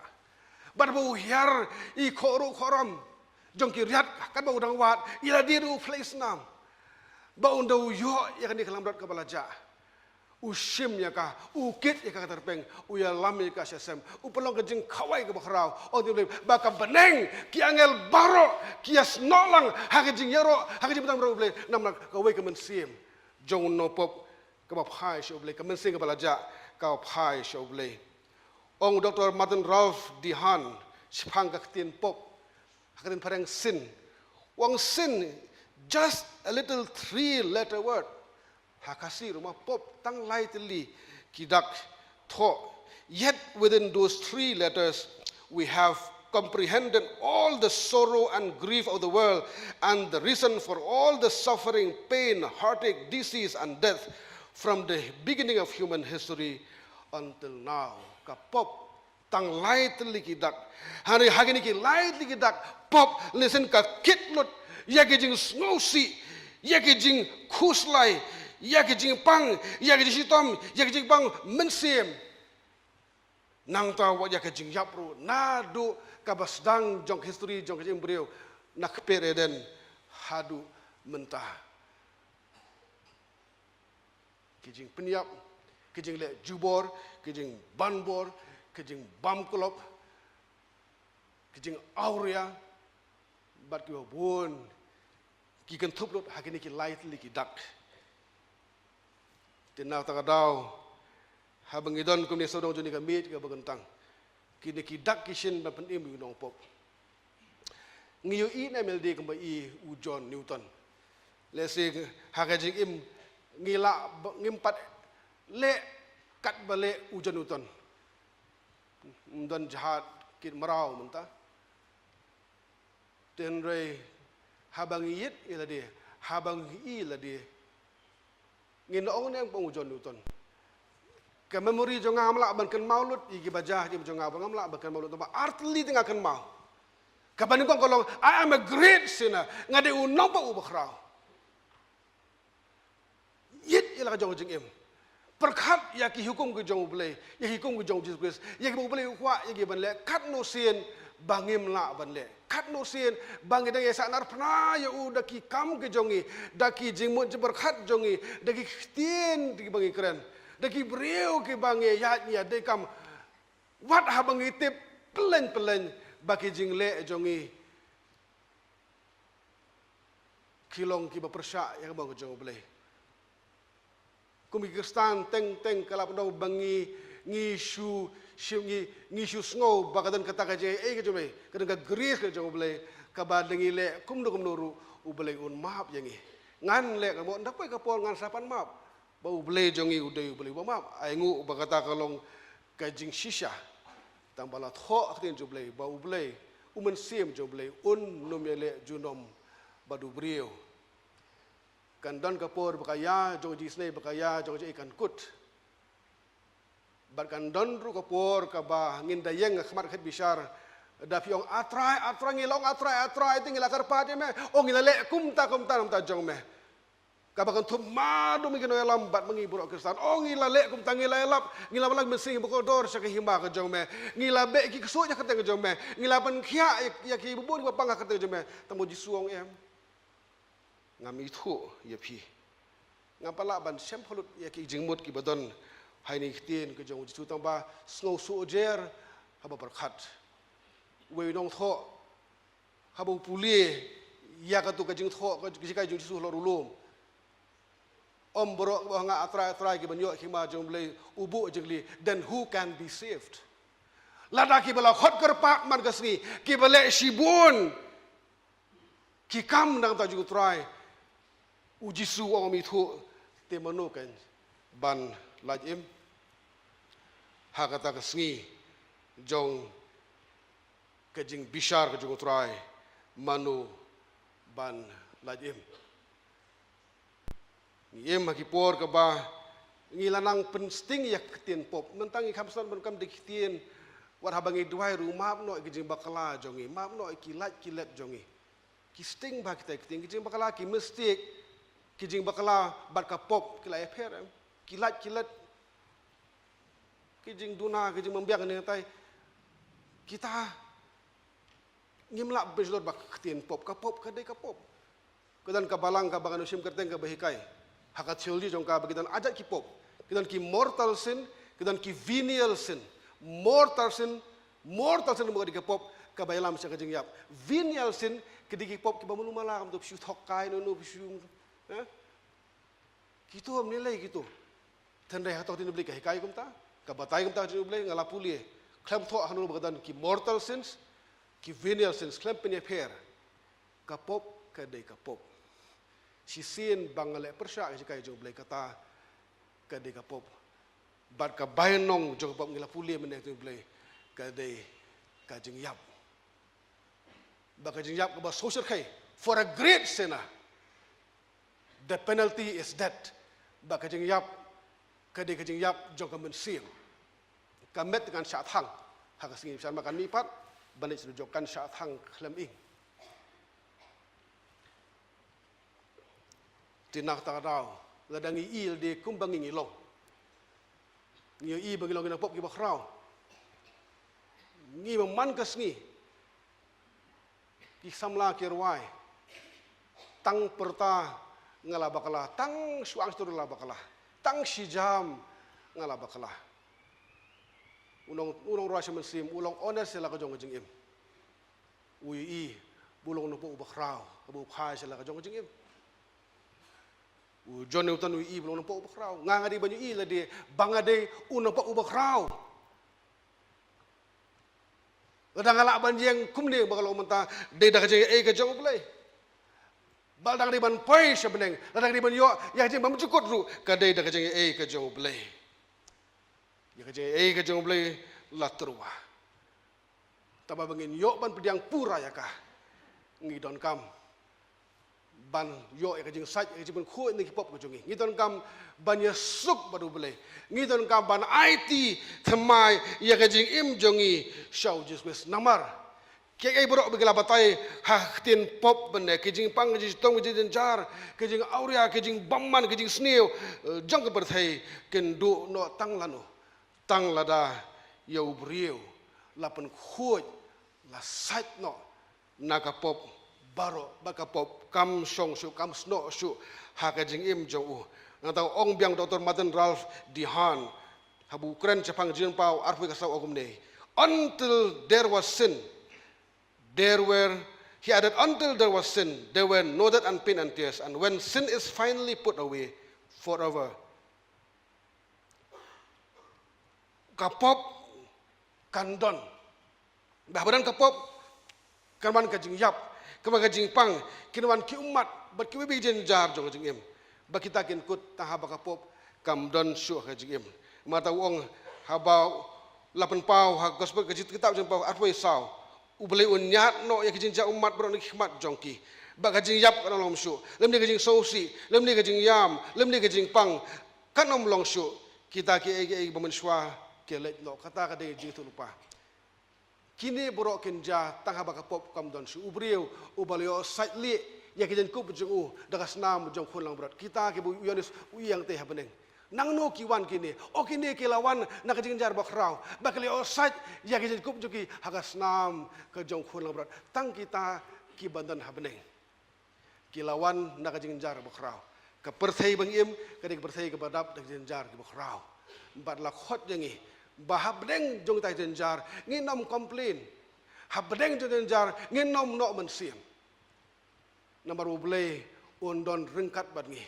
Bad ba u hiar ïa ki khohruh khohram jong ki riat, katba u dang wad, ïa lade ruh u phlei snam. Ba ynda u ïoh ïa kane ka langbrot ka ba la jah, u shim ïa ka, u kit ïa ka ka tyrpeng, u ïalam ïa ka sha sem, u pynlong ka jingkhawai ka ba khraw. Ong U Blei ba ka bneng, ki angel baroh ki ïasnoh lang ha ka jingïaroh, ha ka jingpyndonkam U Blei, namar kawei ka mynsiem jong u nongpop ka ba phai sha U Blei, ka mynsiem ka ba la jah ka ba phai sha U Blei. Ong u Doctor Martin Ralph Dehan shaphang ka ktien pop, ha ka ktien phareng sin. U ong sin, just a little three letter word. Ha Khasi ruh ma pop, tang lai tylli ki dak thoh. Yet within those three letters, we have comprehended all the sorrow and grief of the world and the reason for all the suffering, pain, heartache, disease, and death from the beginning of human history until now. Ka pop tang lai tylli ki dak. Hynrei ha kine ki lai tylli ki dak pop, lehse ka kit lut ïa ki jingsngewsih, ïa ki jingkhuslai, ïa ki jingpang, ïa ki jingshitom, ïa ki jingpang mynsiem. Nangta wat ïa ka jingïap ruh, naduh ka ba sdang jong ka history jong ka jingim briew na kper Eden haduh mynta. Ki jingpynïap, ki jingleh jubor, ki jingbanbor, ki jingbam klop. ki jingawria bad kiba bun ki kynthup lut ha kine ki lai tylli ki dak. Te na kata ka daw, haba ngi don kumne sawdong jong kane ka miej kaba kyntang, kine ki dak ki shin ban pynim ïa u nongpop. Ngi ïohi ne em lade kumba i u John Newton. Lehse ha ka jingim ngi lah ba, ngim pat leh katba leh u John Newton. Ym don jahaj kit mraw mynta. Te hynrei haba ngi ïit ïa lade, haba ngi i lade, ngin ong ne em ba u John Newton. Ka memory jong nga ngam lah ban kynmaw lut ïa kiba jia ha jingim jong nga, ba ngam lah ban kynmaw lut, tangba artylli te nga kynmaw. Kaba nyngkong ka long, I am a great sinner. Nga dei u nongpop uba khraw. Ïit ïa la ka jong ka jingim. Pyrkhat ïa ki hukum ki jong U Blei, ïa ki hukum ki jong U Jisu Khrist, ïa kiba U Blei u kwah ïa ngi ban leh, katno sien ba ngim lah ban leh. Katno sien ba ngi dang ïa sahnarphna ïa u da ki kam ki jong ngi, da ki jingmut jingpyrkhat jong ngi, da ki ktien kiba ngi kren, da ki briew kiba ngi ïaid ngi ïadei kam. Wat haba ngi tip pyllein pyllein ba ki jingleh jong ngi ki long kiba pyrshah ïa ka mon ka jong U Blei. Kum ki Khristan teng teng ka lah ban long ba ngi, ngi shu, shu, ngi, ngi shu sngew ba ka don kata ka jingaiei ka jong U Blei, ka don ka grace ka jong U Blei, kaba lada ngi leh kumno kumno ruh U Blei un map ïa ngi. Ngan leh ka mo, nda poi ka por ngan sa pan map. Ba U Blei jong ngi u dei U Blei uba map, ai nguh ba kata ka long ka jingshisha. Tangba la thoh ha ka ktien jong U Blei, ba U Blei, U Mynsiem jong U Blei un nym ïaleh junom bad u briew. Kan don ka por ba ka ïa jong ka jingisynei, ba ka ïa jong ka jingaiei kan kut. Bad kan don ruh ka por kaba ngin da ïeng ha khmat ka khet bishar, da phi ong, A Trai, A Trai, ngi la ong A Trai, A Trai, te ngi la kyrpad ïa me. Ong ngi la leh kumta kumta na ka bynta jong me. Kaba kynthup ma dum ki nongïalam bad ma ngi baroh Khristan. Ong ngi la leh kumta, ngi la ïalap, ngi la wallam mynsiem ba kordor sha ka hima ka jong me. Ngi la beh ki ksuid ha ka kyrteng ka jong me. Ngi la pynkhiah ïa, ïa ki bun kiba pang ha ka kyrteng ka jong me. Tangba u Jisu u ong em, ngam ithuh ïa phi. Ngam pat lah ban shem phalut ïa ki jingmut kiba don ha ine i ktien ka jong u Jisu, tangba sngewsih jer haba pyrkhat. Uwei u nongthoh haba u pule ïa katu ka jingthoh ka jinghikai jong u Jisu halor u lum. Ym baroh kiba ong A Trai, A Trai ki ban ïoh ka hima jong U Blei, u buh jingkylli, then who can be saved? Lada kiba la khot kyrpad man ka sngi, kiba leh shibun ki kam na ka bynta jong U Trai, u Jisu u ong ym ithuh, te mano kan ban lait im? Ha kata ka sngi jong ka jingbishar ka jong U Trai, mano ban lait im? Ngi im ha ki por kaba ngi la nang pynsting ïa ka ktien pop. Mynta ngi kham sngewthuh ban kam da ki ktien, wat haba ngi duwai ruh, map noh ïa ki jingbakla jong ngi, map noh ïa ki lait ki let jong ngi. Ki sting bha kita ki ktien, ki jingbakla, ki mistake, ki jingbakla bad ka pop ki la ïapher, em. Ki lait ki let, ki jingduna, ki jingmymbiang ne tai. Kita ngim lah ban shlur ba ka ktien pop, ka pop ka dei ka pop. Ka don ka balang kaba ngan ym shim kyrteng kaba hikai ha ka theology jong ka, ba ki don ar jait ki pop. Ki don ki mortal sin, ki don ki venial sin. Mortal sin, mortal sin ka dei ka pop kaba ïalam sha ka jingïap. Venial sin ka dei ki pop kiba malu mala, kumto phi shu thok kai, no no phi shu, eh? Kito ym lei lei kito. Hynrei hato ka ktien U Blei ka hikai kumta? Ka batai kumta ka ktien U Blei? Nga la pule. Khlem thoh hangno ba ka don ki mortal sins, ki venial sins, khlem pynïapher. Ka pop ka dei ka pop. Shisien ba nga leh pyrshah ïa ka jinghikai jong U Blei, kata ka dei ka pop. Bad ka bainong jong ka pop, ngi la pule mynne ka ktien U Blei, ka dei ka jingïap. Ba ka jingïap kaba sngewsyrkhei, for a great sinner, the penalty is death. Ba ka jingïap ka dei ka jingïap jong ka mynsiem. Ka met kan shah thang ha ka sngi bishar, ma kan mih pat, ban leit sha dujok, kan shah thang khlem ing. Te na kata ka daw, lada ngi i lade kumba ngi ngi long, ngi i ba ngi long ki nongpop kiba khraw, ngi ba man ka sngi, ki samla ki rwai, tang pyrta nga la bakla, tang shu angsturu la bakla, tang shijam nga la bakla. U nong, u nongrwai sha mynsiem u long honest ïa la ka jong ka jingim. U ïohi ba u long u nongpop uba khraw haba u phai sha la ka jong ka jingim. U John Newton u ïohi ba u long u nongpop uba khraw. Nga nga dei ban ïohi lade ba nga dei u nongpop uba khraw. Lada nga lah ban ïeng kumne ba ka long mynta, dei da ka jingaiei ka jong U Blei. Ba lada nga dei ban poi sha bneng, lada nga dei ban ïoh ïa ka jingbymjukut ruh, ka dei da ka jingaiei ka jong U Blei. Ïa ka jingaiei ka jong U Blei la tyrwa. Tangba ba ngin ïoh ban pdiang pura ïa ka, ngi donkam ban ïoh ïa ka jingsait, ïa ka jingpynkhuid na ki pop ka jong ngi. Ngi donkam ban ïasuk bad U Blei. Ngi donkam ban aiti thymmai ïa ka jingim jong ngi sha U Jisu Khrist. Namar kiei kiei baroh ba ki la batai ha ka ktien pop, ban ne ki jingpang, ki jingshitom, ki jingjynjar, ki jingawria, ki jingbymman, ki jingsniew, eh, jong ka pyrthei, kin duh noh tang lano? Tang lada ïa u briew la pynkhuid, la sait noh na ka pop baroh, ba ka pop kam shong shuh, kam snoh shuh ha ka jingim jong u. Nangta ong biang Doktor Martin Ralph Dehan, haba u kren shaphang Jingpynpaw arphew ka saw, ong kumne: "Until there was sin, there were," he added, "until there was sin, there were no death and pain and tears. And when sin is finally put away forever," Ka pop kan don. Ba haba don ka pop, kan wan ka jingïap, kan wan ka jingpang, kin wan ki ummat bad kiwei kiwei ki jynjar jong ka jingim. Ba kita kin kut tang haba ka pop kam don shuh ha ka jingim. Namar u ong, haba la pynpaw ha ka gospel, ka jingthoh kitab Jingpynpaw arphew saw, U Blei un ñiad noh ïa ki jynjar ummat baroh na ki khmat jong ki. Ba ka jingïap kan ym long shuh, lymne ka jingsngewsih, lymne ka jingïam, lymne ka jingpang, kan ym long shuh. Kita kiei kiei ba mynshuwa ki leit noh. Kata ka dei jingïathuhlypa. Kine baroh kin jia tang haba ka pop kam don shuh. U briew uba la ïoh sait lieh ïa ki jingkup jong u da ka snam jong khun langbrot. Kita kiba u Ïoannis u ïeng te ha bneng. Nangno ki wan kine? O, kine ki la wan na ka jingjynjar bakhraw, ba ki la ïoh sait ïa ki jingkup jong ki ha ka snam ka jong khun langbrot. Tang kita kiba don ha bneng ki la wan na ka jingjynjar bakhraw. Ka pyrthei ba ngi im ka dei ka pyrthei kaba dap da ka jingjynjar kiba khraw. Bad la khot ïa ngi ba ha bneng jong kita ki jynjar ngin ym complain. Ha bneng jong ka jingjynjar ngin ym noh mynsiem. Namar U Blei un don ryngkat bad ngi.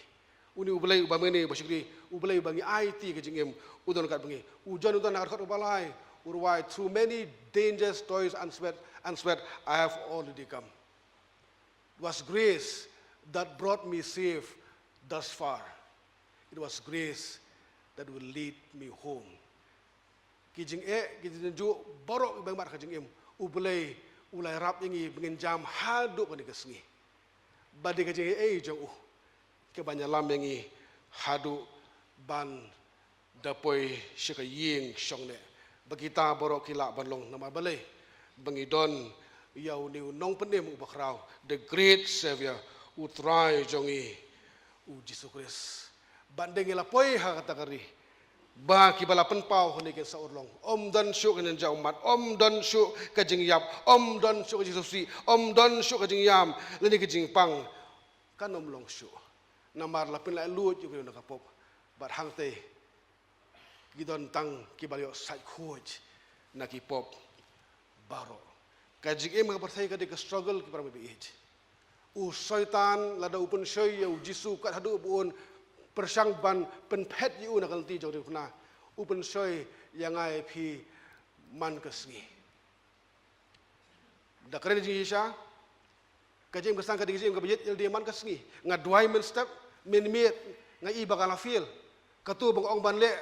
Une U Blei uba mane uba shakri, U Blei uba ngi aiti ka jingim, u don ryngkat bad ngi. U John, u don ha ka dkhot kaba lai, u rwai, "Through many dangers, toils and sweat, and sweat, I have already come. It was grace that brought me safe thus far. It was grace that will lead me home." Ki jingeh, ki jingjuh baroh kiba ngi mad ha ka jingim, U Blei u la ïarap ïa ngi ba ngin jam haduh kane ka sngi. Ba dei ka jingaiei jong u kaban ïalam ïa ngi haduh ban da poi sha ka ïing shongneh. Ba kita baroh ki lah ban long. Namar balei? Ba ngi don ïa une u nongpynim uba khraw, the great Savior, U Trai jong ngi, U Jisu Khrist. Ban dei ngi la poi ha kata ka ri ba kiba la pynpaw hangne kin sa urlong. Ym don shuh ka jingïap ummat, ym don shuh ka jingïap, ym don shuh ka jingsngewsih, ym don shuh ka jingïam lane ka jingpang. Kan ym long shuh. Namar la pynlait luid ïa u briew na ka pop. Bad hangtei ki don tang kiba la ïoh sait khuid na ki pop baroh. Ka jingim ha ka pyrthei ka dei ka struggle, ki para bangeit. U Soitan lada u pynshoi ïa U Jisu kat haduh ba un pyrshang ban pynphet ïa u na ka lynti jong ka diengphna, u pynshoi ïa nga ïa phi man ka sngi. Da kren jingïasha, ka jingim Khristan ka dei ka jingim kaba ïeit ïalade man ka sngi. Nga duwai mynstep, mynmiet nga i ba nga la fail. Kato ba nga ong ban leh,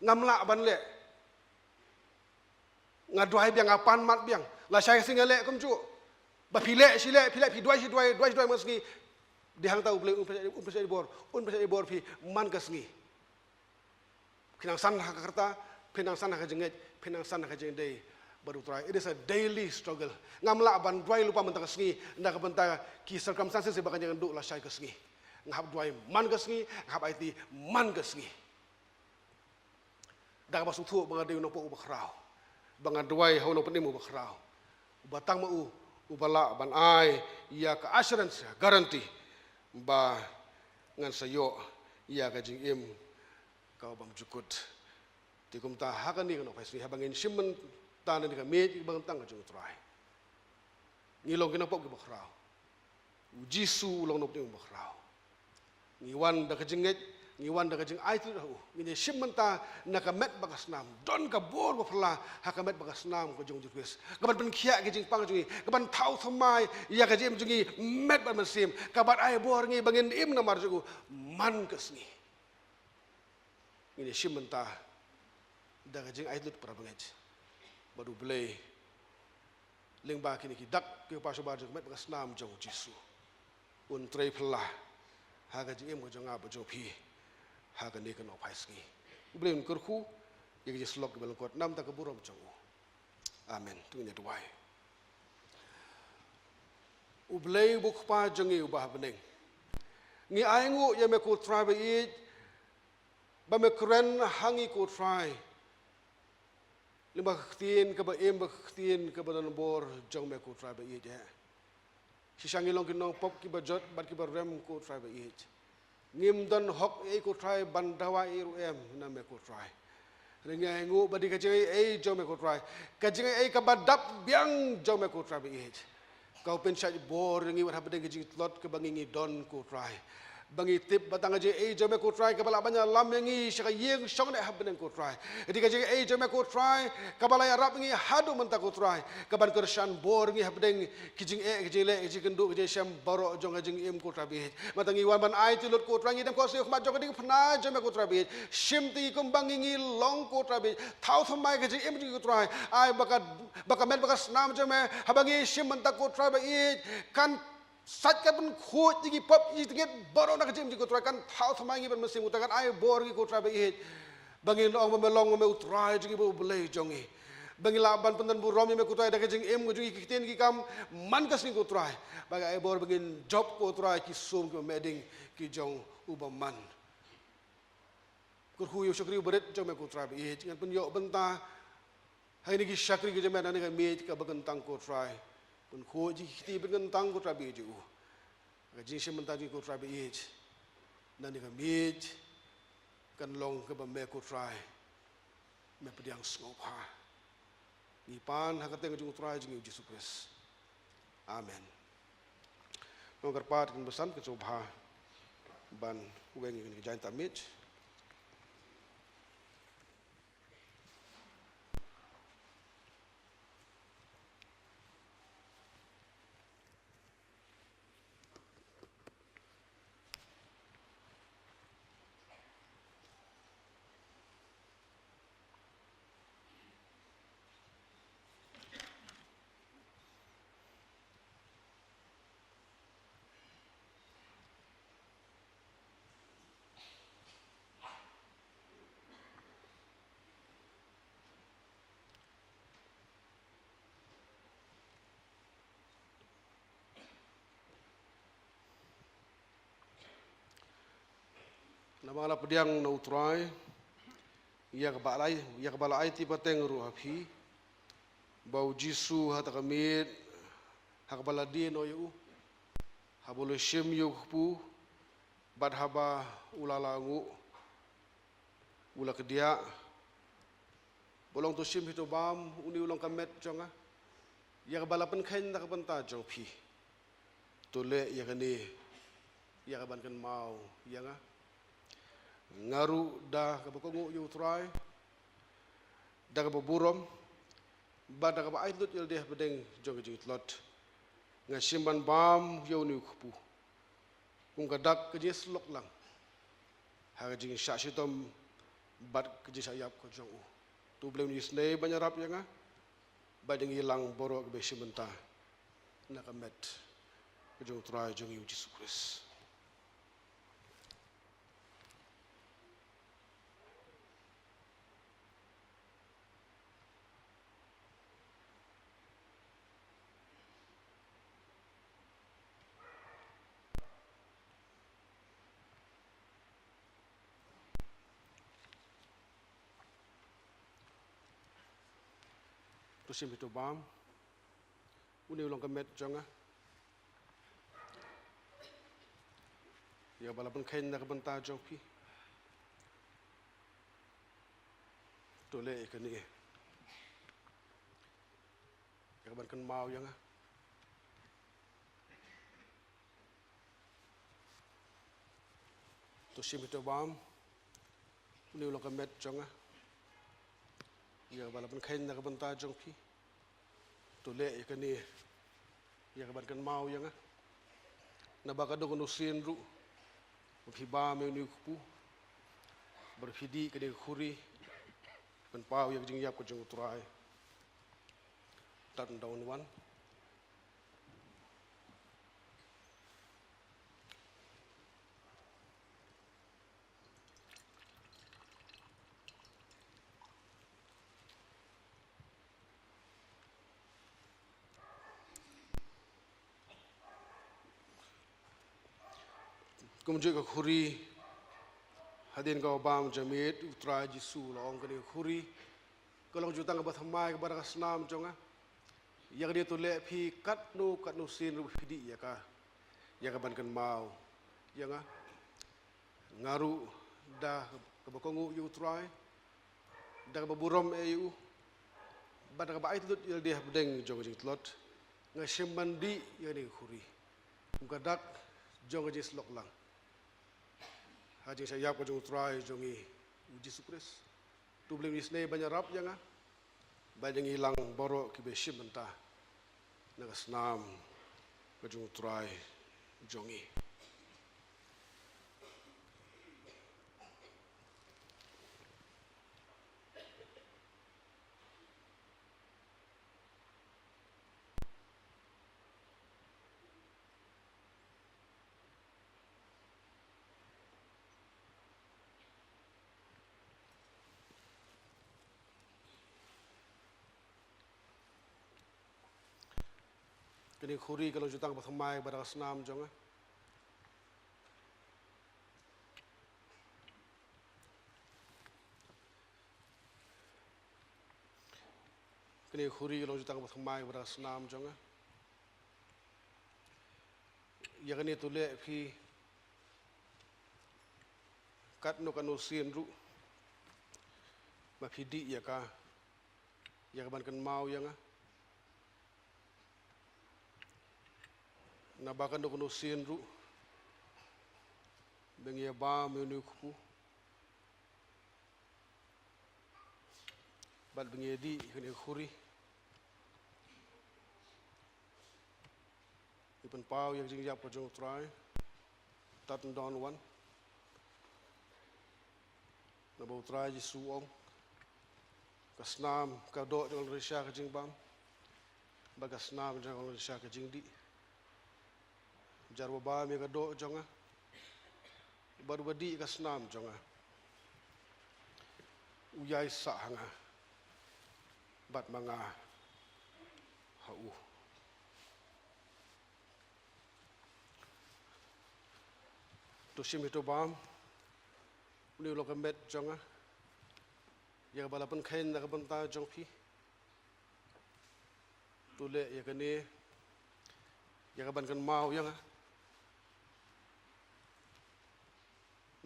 ngam lah ban leh. Nga duwai biang, nga pan mat biang. Lashai ka sngi nga leh kumjuh. Ba phi leh shi leh, phi leh, phi duwai shi duwai, duwai shi duwai man ka sngi. Dei hangta U Blei un pynshai, un pynshai bor, un pynshai bor phi man ka sngi. Phin nang san ha ka rta, phin nang san ha ka jingngeit, phin nang san ha ka jingdei bad U Trai. It is a daily struggle. Ngam lah ban duwai lypa mynta ka sngi na ka bynta ki circumstances ba kan ïeng duh lashai ka sngi. Nga hap duwai man ka sngi, nga hap aiti man ka sngi. Da kaba sngewthuh ba nga dei u nongpop uba khraw, ba nga duwai ha u nongpynim uba khraw, uba tang ma u uba lah ban ai ïa ka assurance, guarantee ba ngan sa ïoh ïa ka jingim kaba bymjukut. Te kumta ha kane ka nohphai sngi, haba ngin shim bynta na kane ka miej ba kyntang ka jong U Trai, Ngi long ki nongpop kiba khraw. U Jisu u long u nongpop kiba khraw. Ngi wan da ka jingngeit, ngi wan da ka jingaiti lut ha u. Ngin ïa shim bynta na ka met bad ka snam. Don ka bor ba phylla ha ka met bad ka snam ka jong u Jisu Khrist. Kaban pynkhiah ki jingpang jong ngi, kaban thaw thymmai ïa ka jingim jong ngi, met bad mynsiem. Kaban ai bor ngi ba ngin im namar jong u man ka sngi. Ngin ïa shim bynta da ka jingaiti lut, para bangeit, bad U Blei lyngba kine ki dak ki paw shabar jong ka met bad ka snam jong u Jisu, un trei phylla ha ka jingim ka jong nga bad jong phi ha kane ka nongphai sngi. U Blei un kyrkhu ïa ka jingsyllok kiba lyngkot na ka bynta ka burom jong u. Amen. To ngin ïa duwai. U Blei, U Kpa jong ngi uba ha bneng, ngi ainguh ïa me, ko Trai ba ïeit, ba me kren ha ngi, ko Trai, lyngba ka ktien kaba im bad ka ktien kaba don bor jong me, ko Trai ba ïeit eh. Shisha ngi long ki nongpop kiba jot bad kiba rem, ko Trai ba ïeit. Ngim don hok ei, ko Trai, ban dawa ei ruh em na me, ko Trai. Hynrei ngi ainguh ba dei ka jingaiei jong me, ko Trai, ka jingaiei kaba dap biang jong me, ko Trai ba ïeit, ka u pynshait bor ïa ngi wat hapdeng ka jingtlot kaba ngi ngi don, ko Trai. Ba ngi tip ba tang ka jingaiei jong me, ko Trai, kaba lah ban ïalam ïa ngi sha ka ïing shong neh hapdeng, ko Trai. Dei ka jingaiei jong me, ko Trai, kaba la ïarap ïa ngi haduh mynta, ko Trai, kaban kyrshan bor ïa ngi hapdeng ki jingeh, ki jingleh, ki jingkynduh, ki jingshem baroh jong ka jingim, ko Trai ba ïeit. Mynta ngi wan ban aiti lut, ko Trai, ngi dem khot sha khmat jong ka diengphna jong me, ko Trai ba ïeit. Shim ïa ngi kumba ngi ngi long, ko Trai ba ïeit. Thaw thymmai ka jingim jong ngi, ko Trai. Ai ba ka, ba ka met bad ka snam jong me, haba ngi shim bynta, ko Trai ba ïeit, kan sait, kan pynkhuid ïa ki pop, ïa ki jingtngit baroh na ka jingim jong ngi, ko Trai. Kan thaw thymmai ngi bad mynsiem, ko Trai, kan ai bor ïa ngi, ko Trai ba ïeit, ba ngin ong ba me long, me U Trai jong ngi bad U Blei jong ngi. Ba ngin lah ban pyndon burom ïa me, ko Trai, da ka jingim ka jong ngi, ki ktien ki kam, man ka sngi, ko Trai. Ba ka ai bor ba ngin jop, ko Trai, ki sum kiba meh ding ki jong u bymman. Kyrkhu ïa u shakri uba rit jong me, ko Trai ba ïeit. Ngan pynïoh bynta ha kine ki shakri ki jong me na kane ka miej kaba kyntang, ko Trai. Pynkhuid ïa ki kti ba kyntang, ko Trai ba ïeit, jong u. Ka jingshim bynta jong ngi, ko Trai ba ïeit, na kane ka miej kan long kaba me, ko Trai, me pdiang sngewbha. Ngi pan ha ka kyrteng jong U Trai jong ngi U Jisu Khrist. Amen. Nongkyrpad kin basan, kin sngewbha ban weng ïa kane ka jaiñ tamiej. Namar la pdiang na U Trai ïa kaba la ai, ïa kaba la aiti pateng ruh ha phi, ba U Jisu ha kata ka miet, ha kaba la die noh ïa u, haba u la shim ïa u kpu, bad haba u la la nguh, u la kdiah, ba u ong, to shim phi, to bam, une u long ka met jong nga, ïa kaba la pynkheiñ na ka bynta jong phi. To leh ïa kane ïa kaban kynmaw ïa nga. Nga ruh da kaba kohnguh ïa U Trai, da kaba burom, bad da kaba aiti lut ïalade hapdeng jong ka jingtlot, nga shim ban bam ïa une u kpu kum ka dak ka jingïasyllok lang ha ka jingshah shitom bad ka jingshah ïap ka jong u. To U Blei un isynei ban ïarap ïa nga bad ïa ngi lang baroh kiba shim bynta na ka met ka jong U Trai jong ngi U Jisu Khrist. To shim phi, to bam. Une u long ka met jong nga, ïa kaba la pynkheiñ na ka bynta jong phi. To leh ïa kane ïa kaban kynmaw ïa nga. To shim ïa uto u bam, une u long ka met jong nga, ïa kaba la pynkheiñ na ka bynta jong phi. To leh ïa kane ïa ka ban kynmaw ïa nga. Naba kano kano sien ruh ba phi bam ïa une u kpu, ba phi dih ïa kane ka khuri, pynpaw ïa ka jingïap ka jong U Trai. Tad ynda un wan. Kumjuh ka khuri, hadien kaba bam janmiet, U Trai Jisu u la ong, kane ka khuri ka long jutang kaba thymmai kaba na ka snam jong nga. Ïa kane to leh phi katno katno sien ruh ba phi dih ïa ka, ïa ka ban kynmaw ïa nga. Nga ruh, da kaba kohnguh ïa U Trai, da kaba burom eh ïa u, bad da kaba aiti lut ïalade hapdeng jong ka jingtlot, nga shim ban dih ïa kane ka khuri kum ka dak jong ka jingsyllok lang ha ka jingshah ïap ka jong U Trai jong ngi U Jisu Khrist. To U Blei un isynei ban ïarap ïa nga bad ïa ngi lang baroh kiba shim bynta na ka snam ka jong U Trai jong ngi. Kane ka khuri ka long jutang kaba thymmai kaba na ka snam jong nga. Kane ka khuri ka long jutang kaba thymmai kaba na ka snam jong nga. Ïa kane to leh phi katno katno sien ruh ba phi dih ïa ka, ïa ka ban kynmaw ïa nga. Naba kano kano sien ruh ba ngi ïa bam ïa une u kpu bad ba ngi ïa dih ïa kane ka khuri, ngi pynpaw ïa ka jingïap ka jong U Trai. Tad ynda un wan. Naba U Trai Jisu u ong, ka snam ka doh jong ka long shisha ka jingbam, bad ka snam jong ka long shisha ka jingdih. Jar uba bam ïa ka doh jong nga bad uba dih ïa ka snam jong nga, u ïaisah ha nga bad ma nga ha u. To shim ïa uto u bam, une u long ka met jong nga, ïa kaba la pynkheiñ na ka bynta jong phi. To leh ïa kane ïa ka ban kynmaw ïa nga.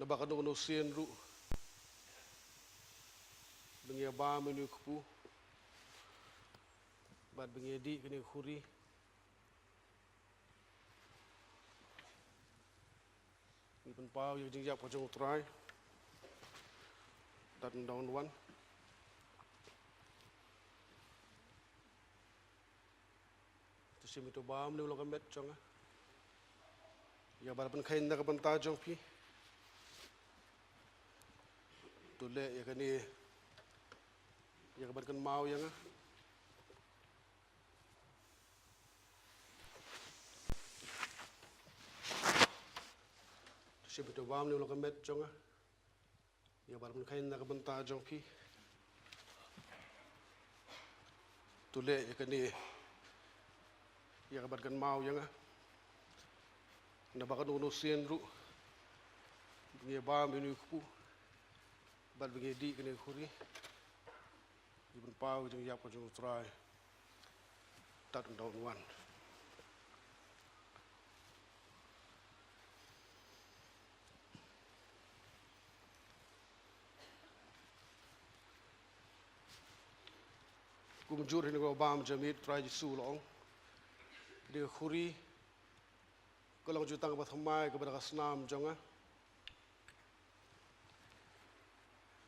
Naba kano kano sien ruh ba ngi ïa bam ïa une u kpu bad ba ngi ïa dih ïa kane ka khuri, ngi pynpaw ïa ka jingïap ka jong U Trai. Tad ynda un wan. To shim ïa uto u bam, une u long ka met jong nga, ïa kaba la pynkheiñ na ka bynta jong phi. To leh ïa kane ïa ka ban kynmaw ïa nga. To shim ïa uto u bam, une u long ka met jong nga, ïa kaba la pynkheiñ na ka bynta jong phi. To leh ïa kane ïa ka ban kynmaw ïa nga. Naba kano kano sien ruh ba ngi ïa bam ïa une u kpu bad ba ngi ïa dih ïa kane ka khuri, ngi pynpaw ïa ka jingïap ka jong U Trai. Tad ynda un wan. Kumjuh ruh hadien kaba bam janmiet, U Trai Jisu u la ong, kane ka khuri ka long jutang kaba thymmai kaba na ka snam jong nga.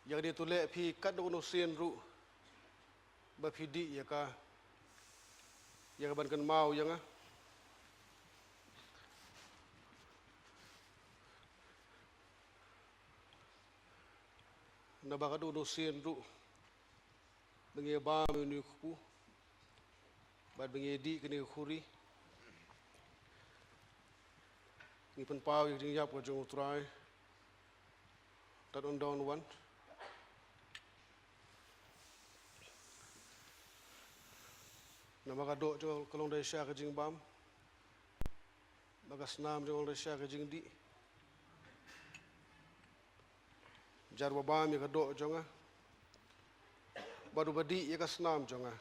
Ïa kane to leh phi katno katno sien ruh ba phi dih ïa ka, ïa ka ban kynmaw ïa nga. Naba katno katno sien ruh ba ngi bam ïa une u kpu bad ba ngi dih kane ka khuri, ngi pynpaw ïa ka jingïap ka jong U Trai. Tad ynda un wan. Namar ka doh jong ka long da sha ka jingbam, bad ka snam jong ka long da sha ka jingdih. Jar uba bam ïa ka doh jong nga bad uba dih ïa ka snam jong nga,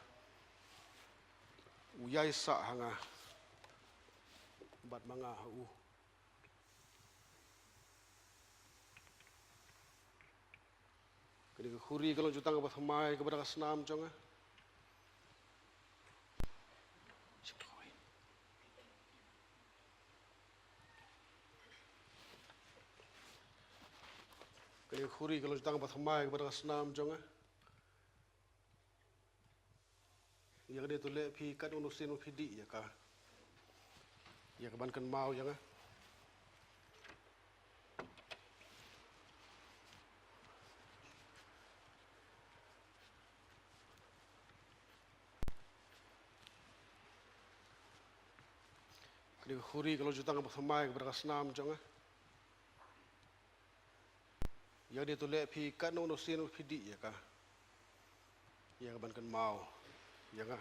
u ïaisah ha nga bad ma nga ha u. Kane ka khuri ka long ju tang kaba thymmai kaba da ka snam jong nga. Kane ka khuri ka long ju tang kaba thymmai kaba da ka snam jong nga. Ïa kane to leh phi katno katno sien ba phi dih ïa ka, ïa ka ban kynmaw ïa nga. Kane ka khuri ka long ju tang kaba thymmai kaba da ka snam jong nga. Ïa kane to leh phi katno katno sien ba phi dih ïa ka, ïa ka ban kynmaw ïa nga.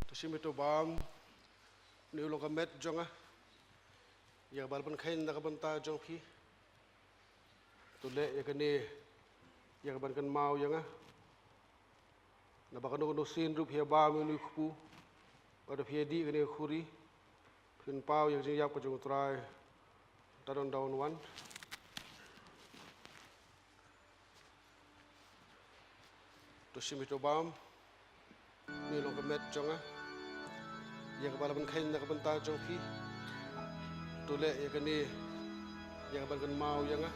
To shim ïa uto u bam, une u long ka met jong nga, ïa kaba la pynkheiñ na ka bynta jong phi. To leh ïa kane ïa ka ban kynmaw ïa nga. Naba kano kano sien ruh phi ïa bam ïa une u kpu, bad phi ïa dih kane ka khuri, phin paw ïa ka jingïap ka jong U Trai. Tad ynda un wan. To shim ïa uto u bam. Une u long ka met jong nga, ïa kaba la pynkheiñ na ka bynta jong phi. To leh ïa kane ïa ka ban kynmaw ïa nga.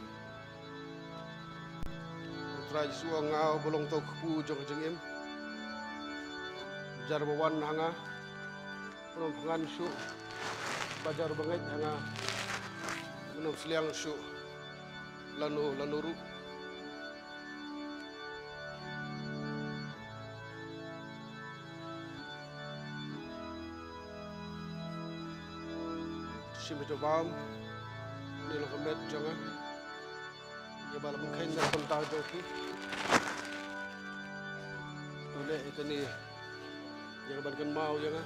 U Trai Jisu u ong, nga uba long uto u kpu jong ka jingim. Jar uba wan ha nga, un ym pyngan shuh. Bad jar uba ngeit ha nga, un ym sliang shuh lano lano ruh. Shim ïa uto u bam. Une u long ka met jong nga, ïa kaba la pynkheiñ na ka bynta jong phi. To leh ïa kane ïa ka ban kynmaw ïa nga.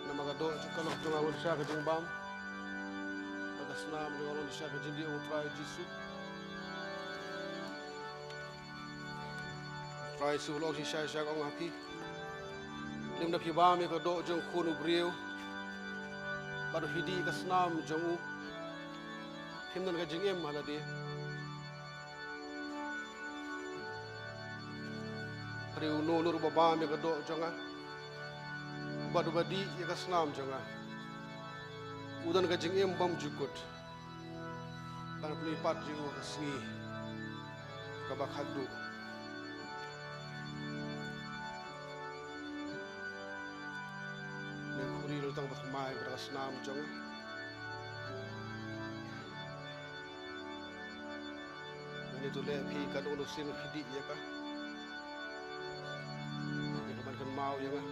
Namar ka doh jong ka long jong nga, un sha ka jingbam, bad ka snam jong nga, un sha ka jingdih, U Trai Jisu. Trai Jisu u la ong shisha shisha, nga ong ha phi, lymda phi bam ïa ka doh jong u Khun u briew bad phi dih ïa ka snam jong u, phim don ka jingim ha lade. Hynrei uno uno ruh uba bam ïa ka doh jong nga bad uba dih ïa ka snam jong nga, u don ka jingim bymjukut, kan pynmih pat ïa u ha ka sngi kaba khatduh. Ïa kane khuri la ju tang ba thymmai bad ka snam jong nga. Ïa kane to leh phi, katno katno sien phi dih ïa ka, ïa kaban kynmaw ïa nga.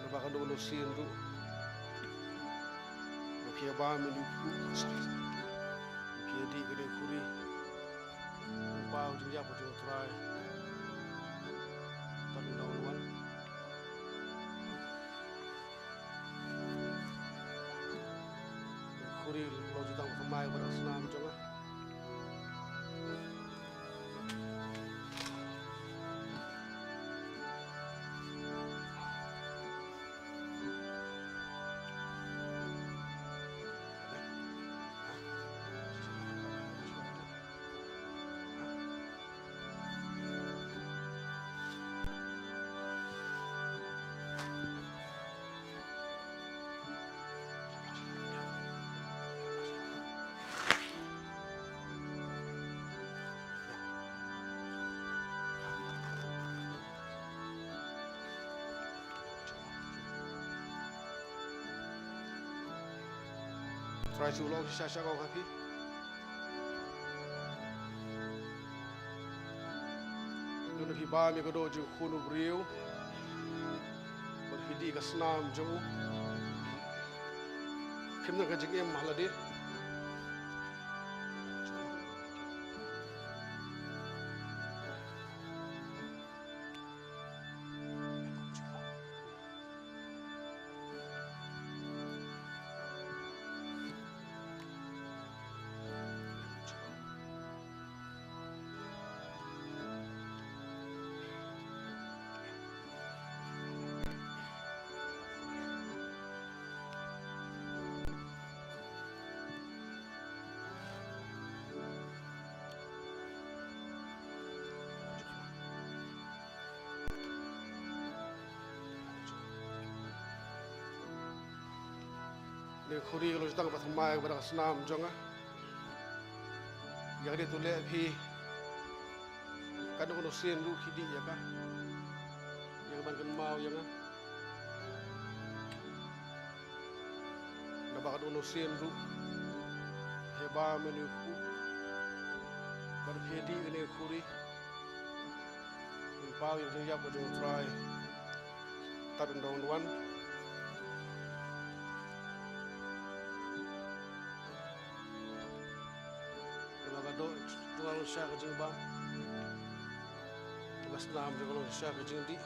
Naba katno katno sien ruh ba phi ïa bam ïa kane u kpu, ba phi ïa dih ïa kane khuri, pynpaw ïa ka jingïap ka jong U Trai. Tad haduh ba un wan. Ïa kane khuri la ju tang ba thymmai bad ka snam jong nga. Trai Jisu u la ong shisha shisha, nga ong ha phi, lymda phi bam ïa ka doh jong u Khun u briew bad phi dih ïa ka snam jong u, phim don ka jingim ha lade. Ïa kane khuri la ju tang ba thymmai bad ka snam jong nga. Ïa kane to leh phi, katno katno sien ruh phi dih ïa ka, ïa kaban kynmaw ïa nga. Naba katno katno sien ruh phi ïa bam ïa kane u kpu bad phi ïa dih ïa kane u khuri, pynpaw ïa ka jingïap ka jong U Trai. Tad haduh ba un wan. Naba ka doh jong nga long shisha ka jingbam, ka snam jong nga long shisha ka jingdih.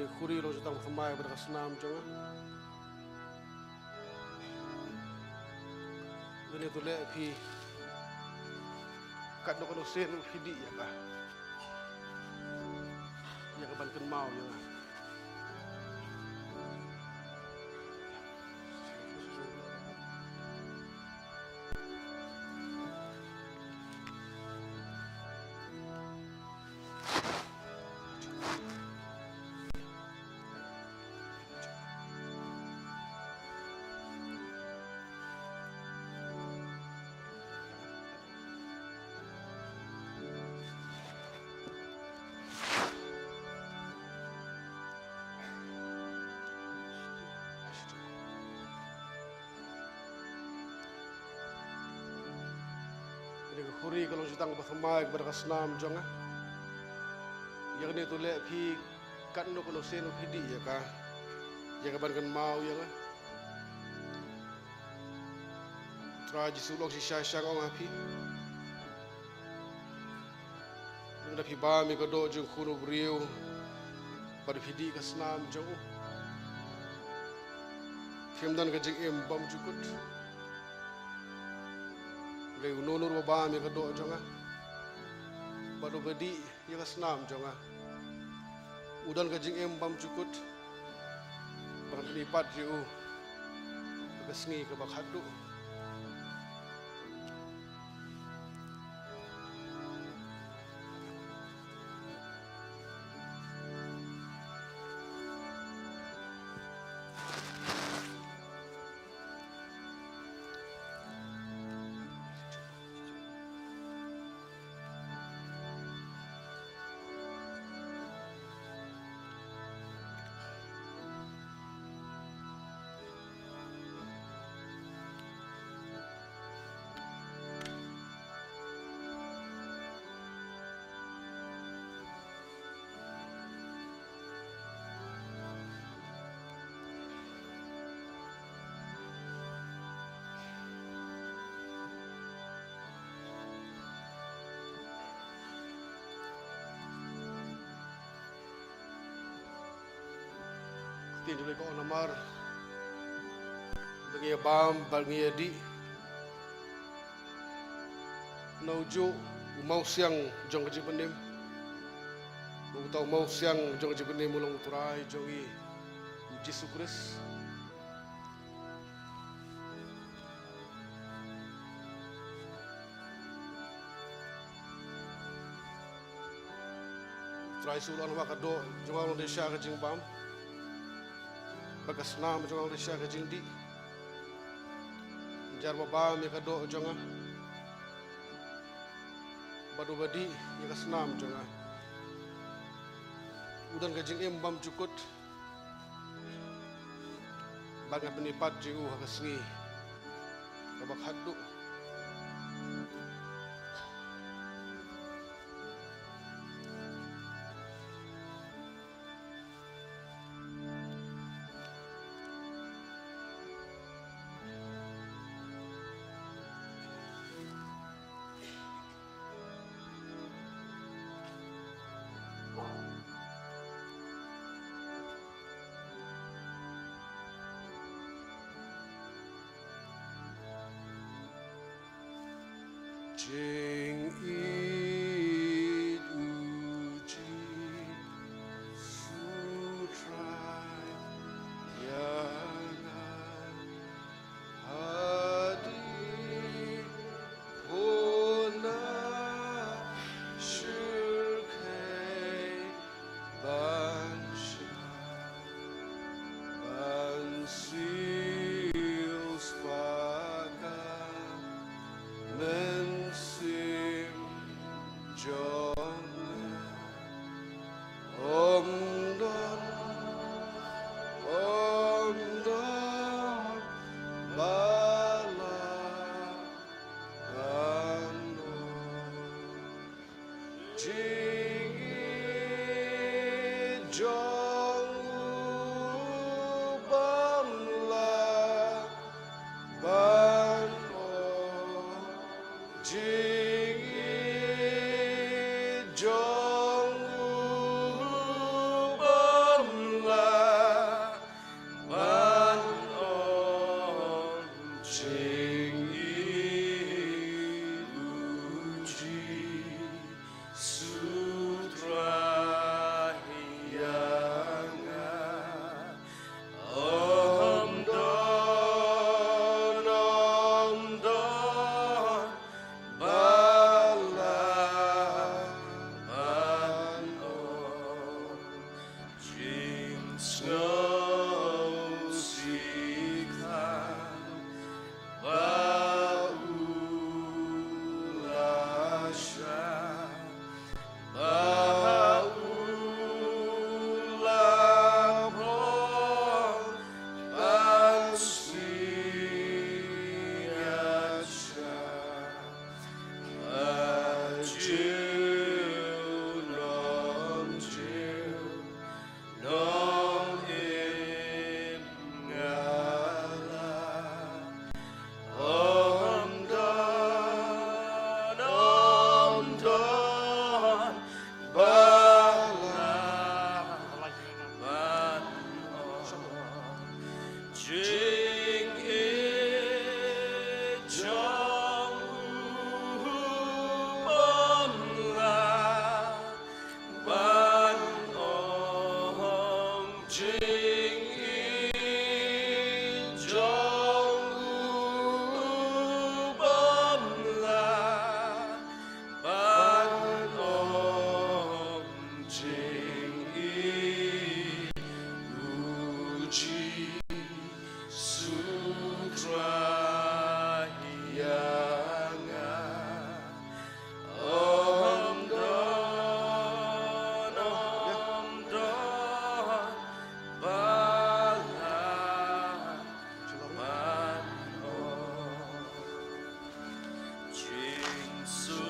Ïa kane khuri la ju tang ba thymmai bad ka snam jong nga. Ïa kane to leh phi, katno katno sien ruh phi dih ïa ka, ïa kaban kynmaw ïa nga. Ka khuri ka long shitang ba thymmai kaba da ka snam jong nga. Ïa kane to leh phi katno katno sien phi dih ïa ka, ïa ka ban kynmaw ïa nga. Trai Jisu long shisha shisha nga ong ha phi, lada phi bam ïa ka doh jong u Khun u briew bad phi dih ka snam jong u, phim don ka jingim bymjukut. Hynrei uno uno ruh uba bam ïa ka doh jong nga bad uba dih ïa ka snam jong nga, u don ka jingim bymjukut. Bad ngan pyni pat ïa u ha ka sngi kaba khatduh. Ktien jong U Blei ka ong namar ba ngi ïa bam bad ngi ïa dih na ujuh u mawsiang jong ka jingpynim, uta u mawsiang jong ka jingpynim u long U Trai jong ngi U Jisu Khrist. Trai Jisu u ong ba ka doh jong nga u long da shisha ka jingbam, bad ka snam jong nga u long da shisha ka jingdih. Jar uba bam ïa ka doh jong nga bad uba dih ïa ka snam jong nga, u don ka jingim bymjukut. Bad ngan pyni pat ïa u ha ka sngi kaba khatduh. Jingïeit u Jisu Trai ïa nga hadien khun na shyrkhei ban shai, ban siew spah ka mynsiem. Jingïeit jong u bym lah ban ong, jingïeit jong u bym lah ban ong, jingïeit u Jisu Trai ïa nga. Ym don, ym don ba lah ban ong, jingsuk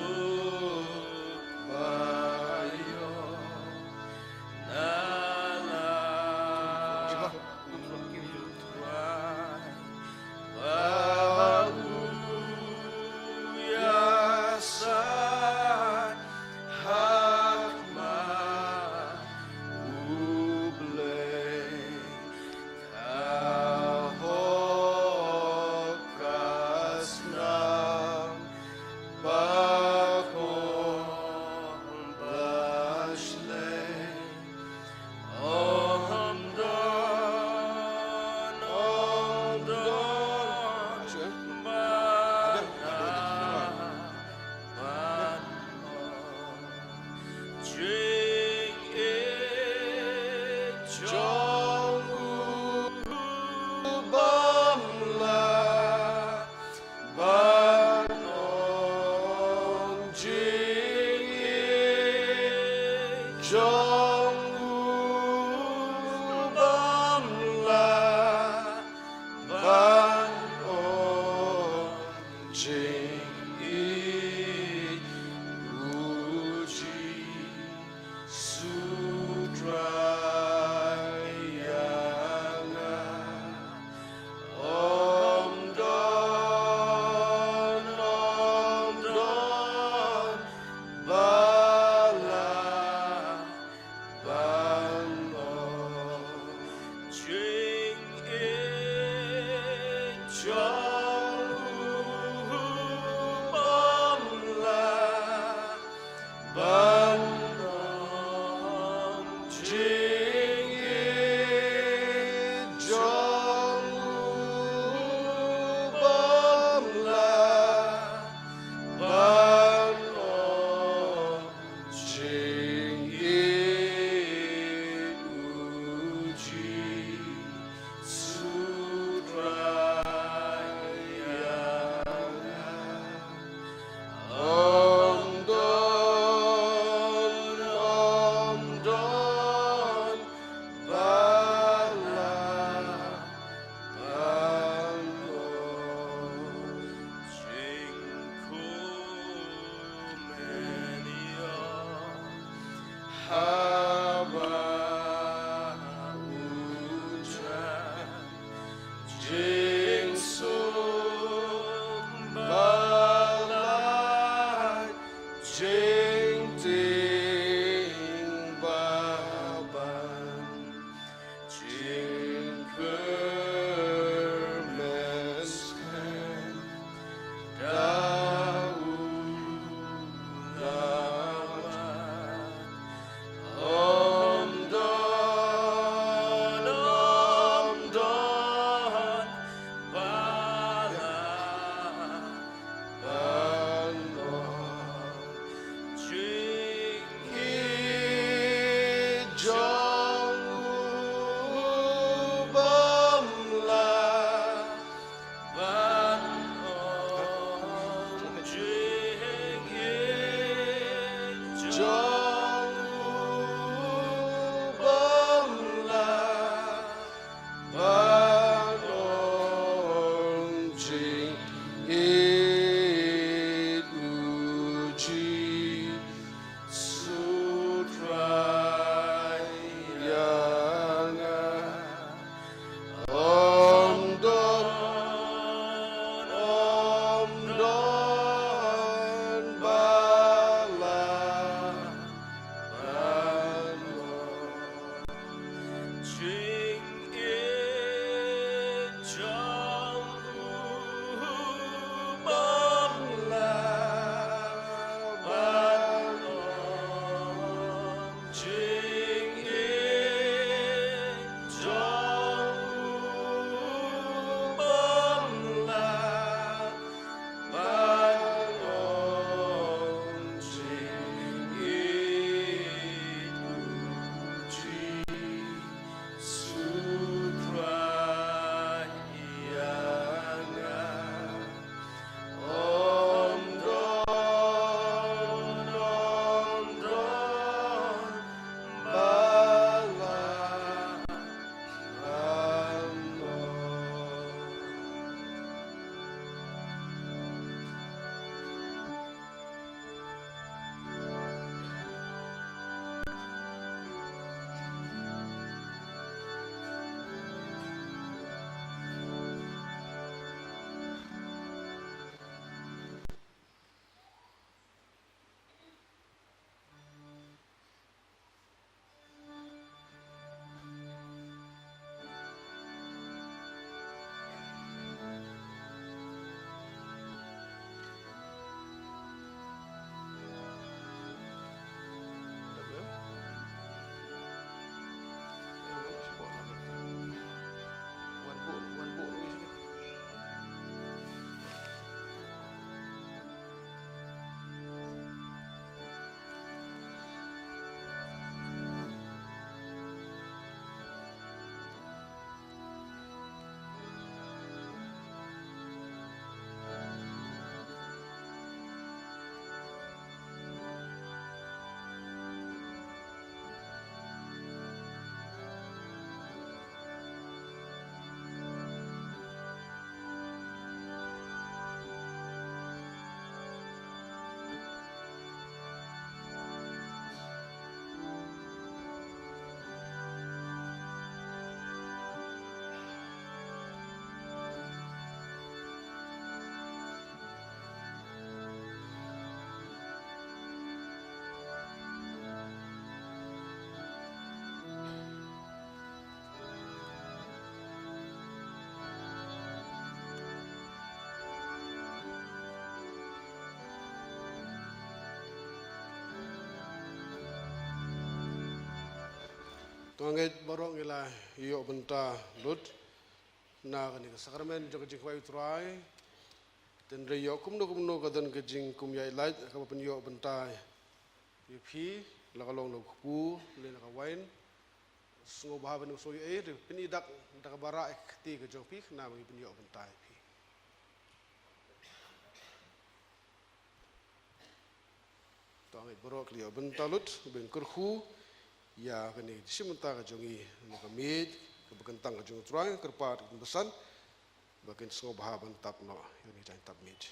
ba ïoh na la u Trai, ba u ïasaid ha khmat u Blei. Ka hok ka snam ba khong ba shlei. Ym don, ym don ba lah ban ong, jingïeit jong u bym lah ban ong, jingïeit jong u bym lah ban ong, jingïeit u Ji- su Trai ïa nga. Ym don, ym don ba lah ban ong, jingïeit jong u bym lah ban ong, jingïeit jong u bym lah ban ong, jingïeit u Ji- su Trai ïa nga. Ym don, ym don ba lah ban ong, jingkmen ïoh haba u jan, jingsuk ba lait, jingtieng ba ban, jingkyrmes khein da u la wan. Ym don, ym don Nga ngeit baroh ngi la ïoh bynta lut na kane ka sakramen jong ka jingkhawai U Trai. Hynrei ïoh kumno kumno ka don ka jingkum ïaid lait kaba pynïoh bynta ïa phi, la ka long na u kpu lane na ka wain. Sngewbha ban ym sngew ïoh ei, hynrei pyni dak da kaba rah ïa ka kti ka jong phi khnang ba ngi pynïoh bynta ïa phi. To ngeit baroh ki la ïoh bynta lut, ban kyrkhu ïa kane ka jingshim bynta ka jong ngi na ka miej kaba kyntang ka jong U Trai. Kyrpad ïa ki kynbasan ba kin sngewbha ban tap noh ïa kane ka jingtap miej.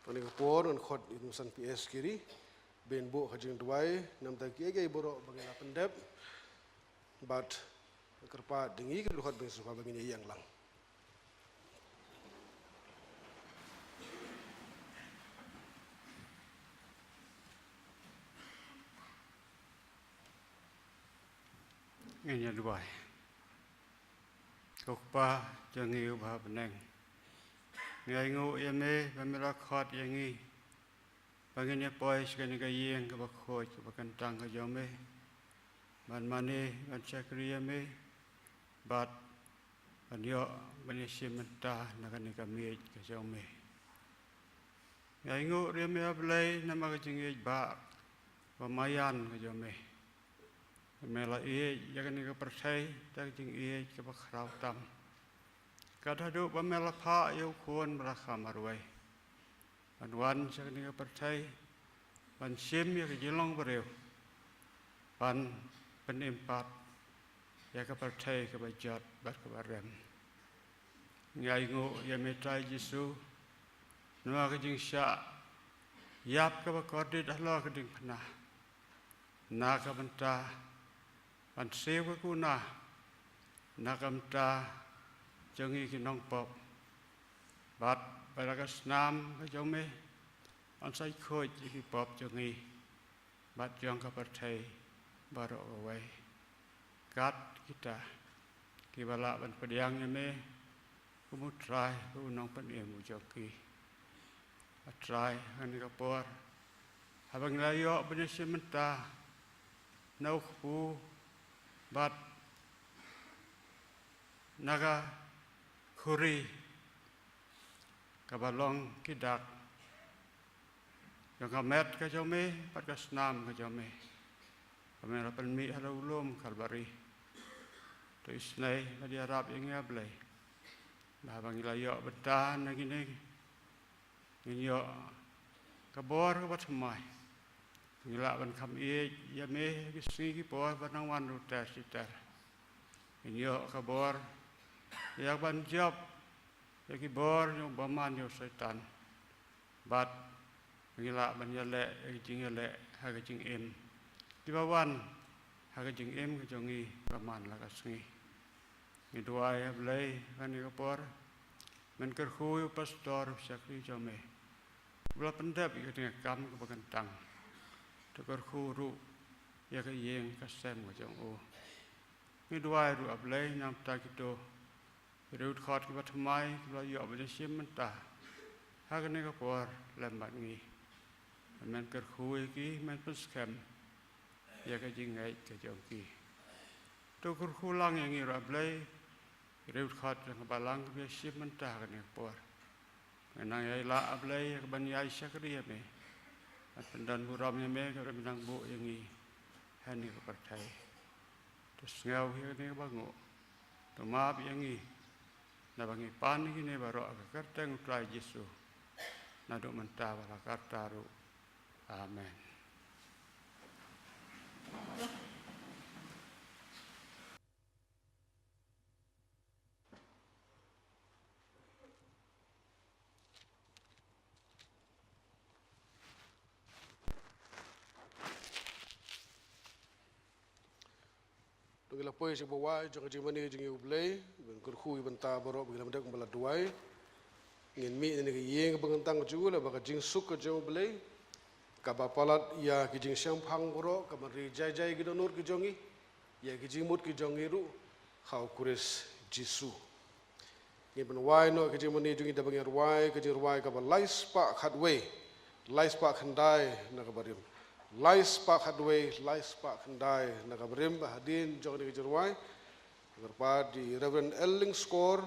Kane ka por ngan khot ïa u San P S Kiri ban buh ka jingduwai namar kiei kiei baroh ba ngi la pyndep. Bad kyrpad ïa ngi ki dkhot ba ngi sngewbha ba ngin ïeng lang. Ngin ïa duwai. Ko Kpa jong ngi uba ha bneng, ngi ainguh ïa me ba me la khot ïa ngi ba ngin ïa poi sha kane ka ïing kaba khuid kaba kyntang ka jong me, ban mane ban shakri ïa me bad ban ïoh ban ïashim bynta na kane ka miej ka jong me. Ngi ainguh ruh ïa me, A Blei, namar ka jingïeit ba kaba maïan ka jong me. Me la ïeit ïa kane ka pyrthei da ka jingïeit kaba khraw tam, kat haduh ba me la phah ïa u Khun ba la kham marwei ban wan sha kane ka pyrthei, ban shim ïa ka jinglong briew, ban pynim pat ïa ka pyrthei kaba jot bad kaba rem. Ngi ainguh ïa me, Trai Jisu, namar ka jingshah ïap kaba kordit halor ka diengphna, na ka bynta ban siew ka kuna na ka bynta jong ngi ki nongpop, bad ba da ka snam ka jong me yn sa khuid ïa ki pop jong ngi bad jong ka pyrthei baroh kawei, kat kita kiba lah ban pdiang ïa me kum U Trai bad U Nongpynim u jong ki. A Trai, ha kane ka por, haba ngi la ïoh ban ïashim bynta na u kpu bad na ka khuri kaba long ki dak jong ka met ka jong me bad ka snam ka jong me, ba me la pynmih halor u lum Kalbari. To isynei bad ïarap ïa ngi, A Blei, ba haba ngi la ïoh bynta na kine, ngin ïoh ka bor kaba thymmai. Ngi lah ban kham ïeit ïa me ha ki sngi ki por ba nang wan ruh ter shi ter. Ngin ïoh ka bor ïa ban jop ïa ki bor jong u bymman, jong u Soitan. Bad ngi lah ban ïaleh ïa ki jingïaleh ha ka jingim kiba wan ha ka jingim ka jong ngi ba man la ka sngi. Ngi duwai, A Blei, ha kane ka por, men kyrkhu ïa u pastor, u shakri jong me uba la pyndep ïa kane ka kam kaba kyntang. To kyrkhu ruh ïa ka ïing ka sem ka jong u. Ngi duwai ruh, A Blei, namar kito ki riewdkhot kiba thymmai kiba la ïoh ban ïashim bynta ha kane ka por lem bad ngi. Men kyrkhu ïa ki, men pynskhem ïa ka jingngeit ka jong ki. To kyrkhu lang ïa ngi ruh, A Blei, ki riewdkhot jong ka balang kiba ïashim bynta ha kane ka por. Ngi nang ïai lah, A Blei, ïa kaban ïai shakri ïa me, ban pyndonburom ïa me, ka ruh me nang buh ïa ngi ha kane ka pyrthei. To sngew ïa kane kaba nguh. To map ïa ngi naba ngi pan ïa kine baroh ha ka kyrteng U Trai Jisu, naduh mynta bad la karta ruh. Amen. Ngi la poi sha kaba wai jong ka jingmane jong ngi U Blei, ban kyrkhu ïa bynta baroh ba ngi la mdep ban la duwai. Ngin mih na ka ïing bynta jong U Blei, ba ka jingsuk ka jong U Blei kaba palat ïa ki jingshemphang baroh, kaba ri jai jai ki dohnud ki jong ngi, ïa ki jingmut ki jong ngi ruh ha U Khrist Jisu. Ngin pynwai noh ka jingmane jong ngi da ba ngin rwai ka jingrwai kaba lai spah khatwei, lai spah khyndai na ka barim. Lai spah khatwei, lai spah khyndai na ka barim, ba hadien jong kane ka jingrwai, kyrpad ïa i Reverend L. Lyngskor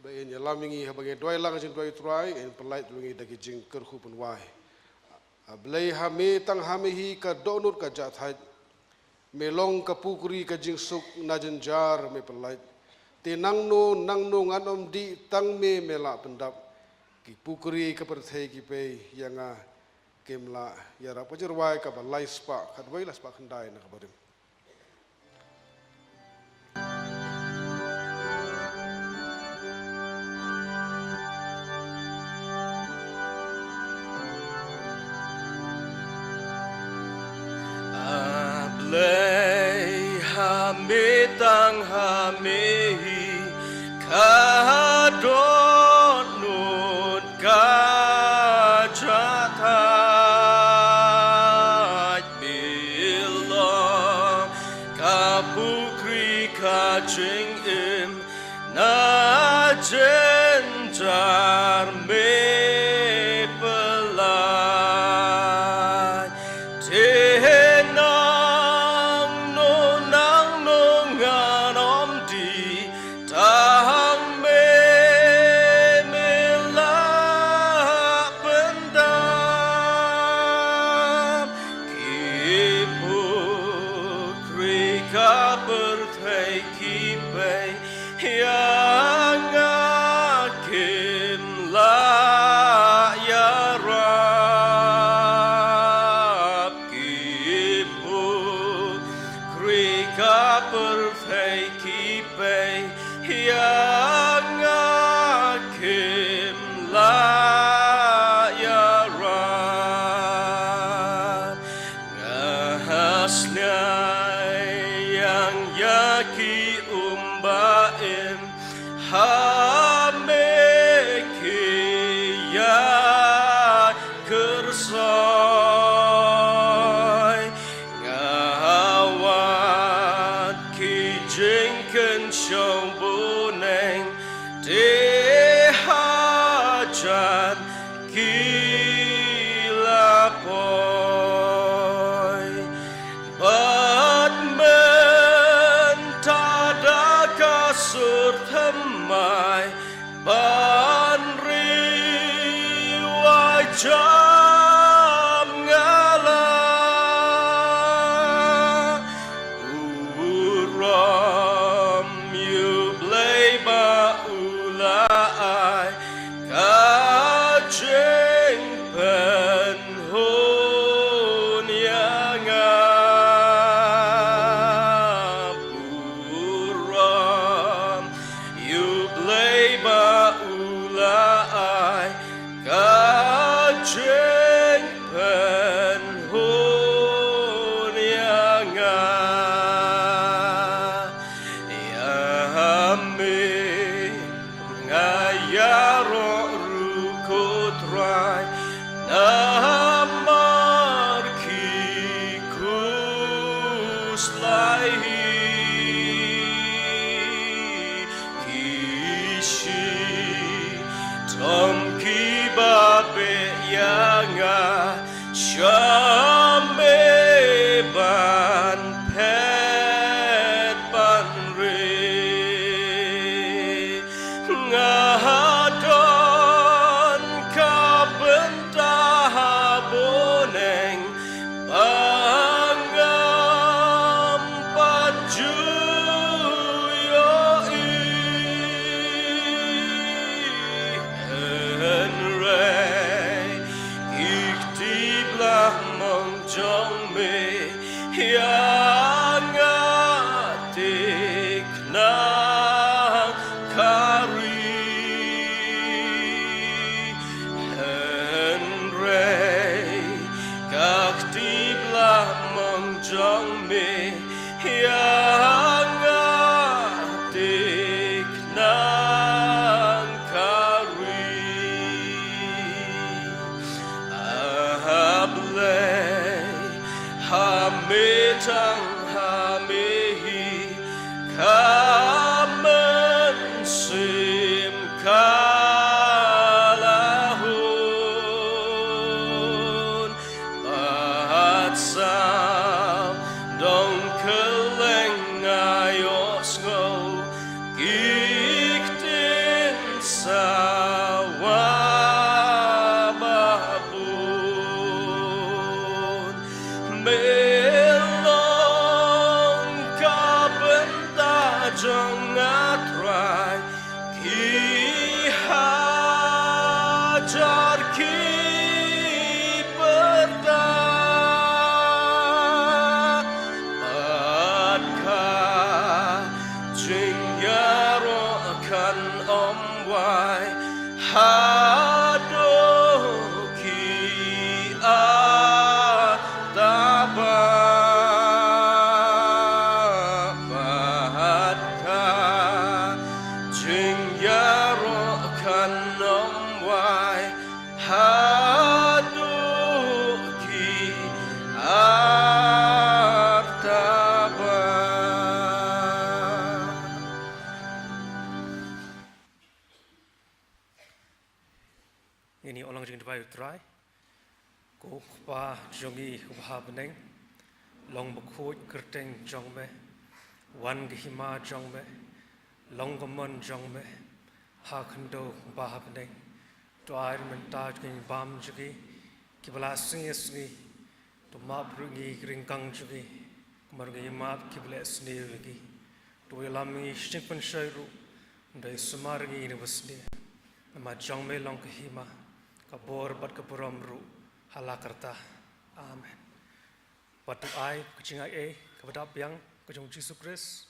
ba in ïalam ïa ngi haba ngin duwai lang ka jingduwai U Trai, in pynlait ïa ngi da ki jingkyrkhu pynwai. A Blei ha me, tang ha me hi ka dohnud ka jahthait. Me long ka pukri ka jingsuk, na jynjar me pynlait. Te nangno nangno ngan ym dih, tang me me lah pyndap. Ki pukri ka pyrthei ki pei, ïa nga kim lah ïarap. Ka jingrwai kaba lai spah khatwei, lai spah khyndai na ka barim. A Blei ha me, tang ha me hi ka dohnud ka jahthait. Me long ka pukri ka jingim, na jynjar me pynlait. Te nangno nangno ngan ym dih, tang me me lah pyndap. Ki pukri ka pyrthei ki pei, ïa nga kim lah ïarap. Ki pukri ka pyrthei ki pei, ïa nga kim lah ïarap. Nga sliang ïa ki um ba im, ha me ki ïa kyrsoi. Nga wad ki jingkynshew bneng, te hajan ki la poi. Bad mynta da ka sur thymmai ban ri wai jam nga la. U rom ïa U Blei ba u la ai ka jingpynhun ïa nga. U rom ïa U Blei ba u la ai ka jingpynhun ïa nga. Ïa me nga ïaroh ruh ko Trai, namar ki khuslai hi. Ki shitom kiba beh ïa nga, sha me ban phet ban ri. Nga don ka bynta ha bneng, ba ngam pat ju ïohi. Hynrei ki kti blah mon jong me ïa nga thikna ka ri. Hynrei ka kti blah mon jong me ïa Ha me tang ha me hi ka mynsiem ka la hun. Bad sa dong kylleng nga ïohsngew ki ktien sawa babun. Me long ka bynta jong nga Trai, ki hajar ki pyrta, bad ka jingïaroh kan ym wai haduh ki artaba, bad ka jingïaroh kan ym wai haduh ki artaba. Ngin ïa ong lang jingduwai. U Trai, ko Kpa jong ngi uba ha bneng, long bakhuid kyrteng jong me, wan ka hima jong me, long ka mon jong me ha khyndew ba ha bneng. To ai mynta jong ngi bam jong ngi kiba la sngi sngi. To map ruh ïa ngi ki ryngkang jong ngi, kumba ngi map kiba leh sniew ïa ngi. To ïalam ïa ngi shiphew shai ruh, ym dei sumar ïa ngi na basniew. Namar jong me long ka hima, ka bor bad ka burom ruh ha la karta. Amen. Bad to ai ka jingaiei kaba dap biang ka jong U Jisu Khrist,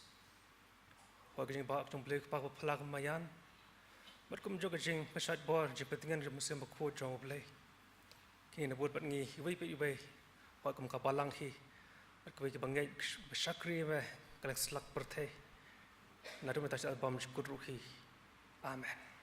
bad ka jingbha ka jong U Blei Kpa kaba phylla kumba ïan, bad kumjuh ka jingpynshait bor jingpyntngen jong U Mynsiem Bakhuid jong U Blei, kin ïa bud bad ngi iwei pa iwei, wat kum ka balang hi, bad kiwei kiba ngeit ba shakri ïa me kylleng satlak pyrthei, naduh mynta shaduh bymjukut ruh hi. Amen.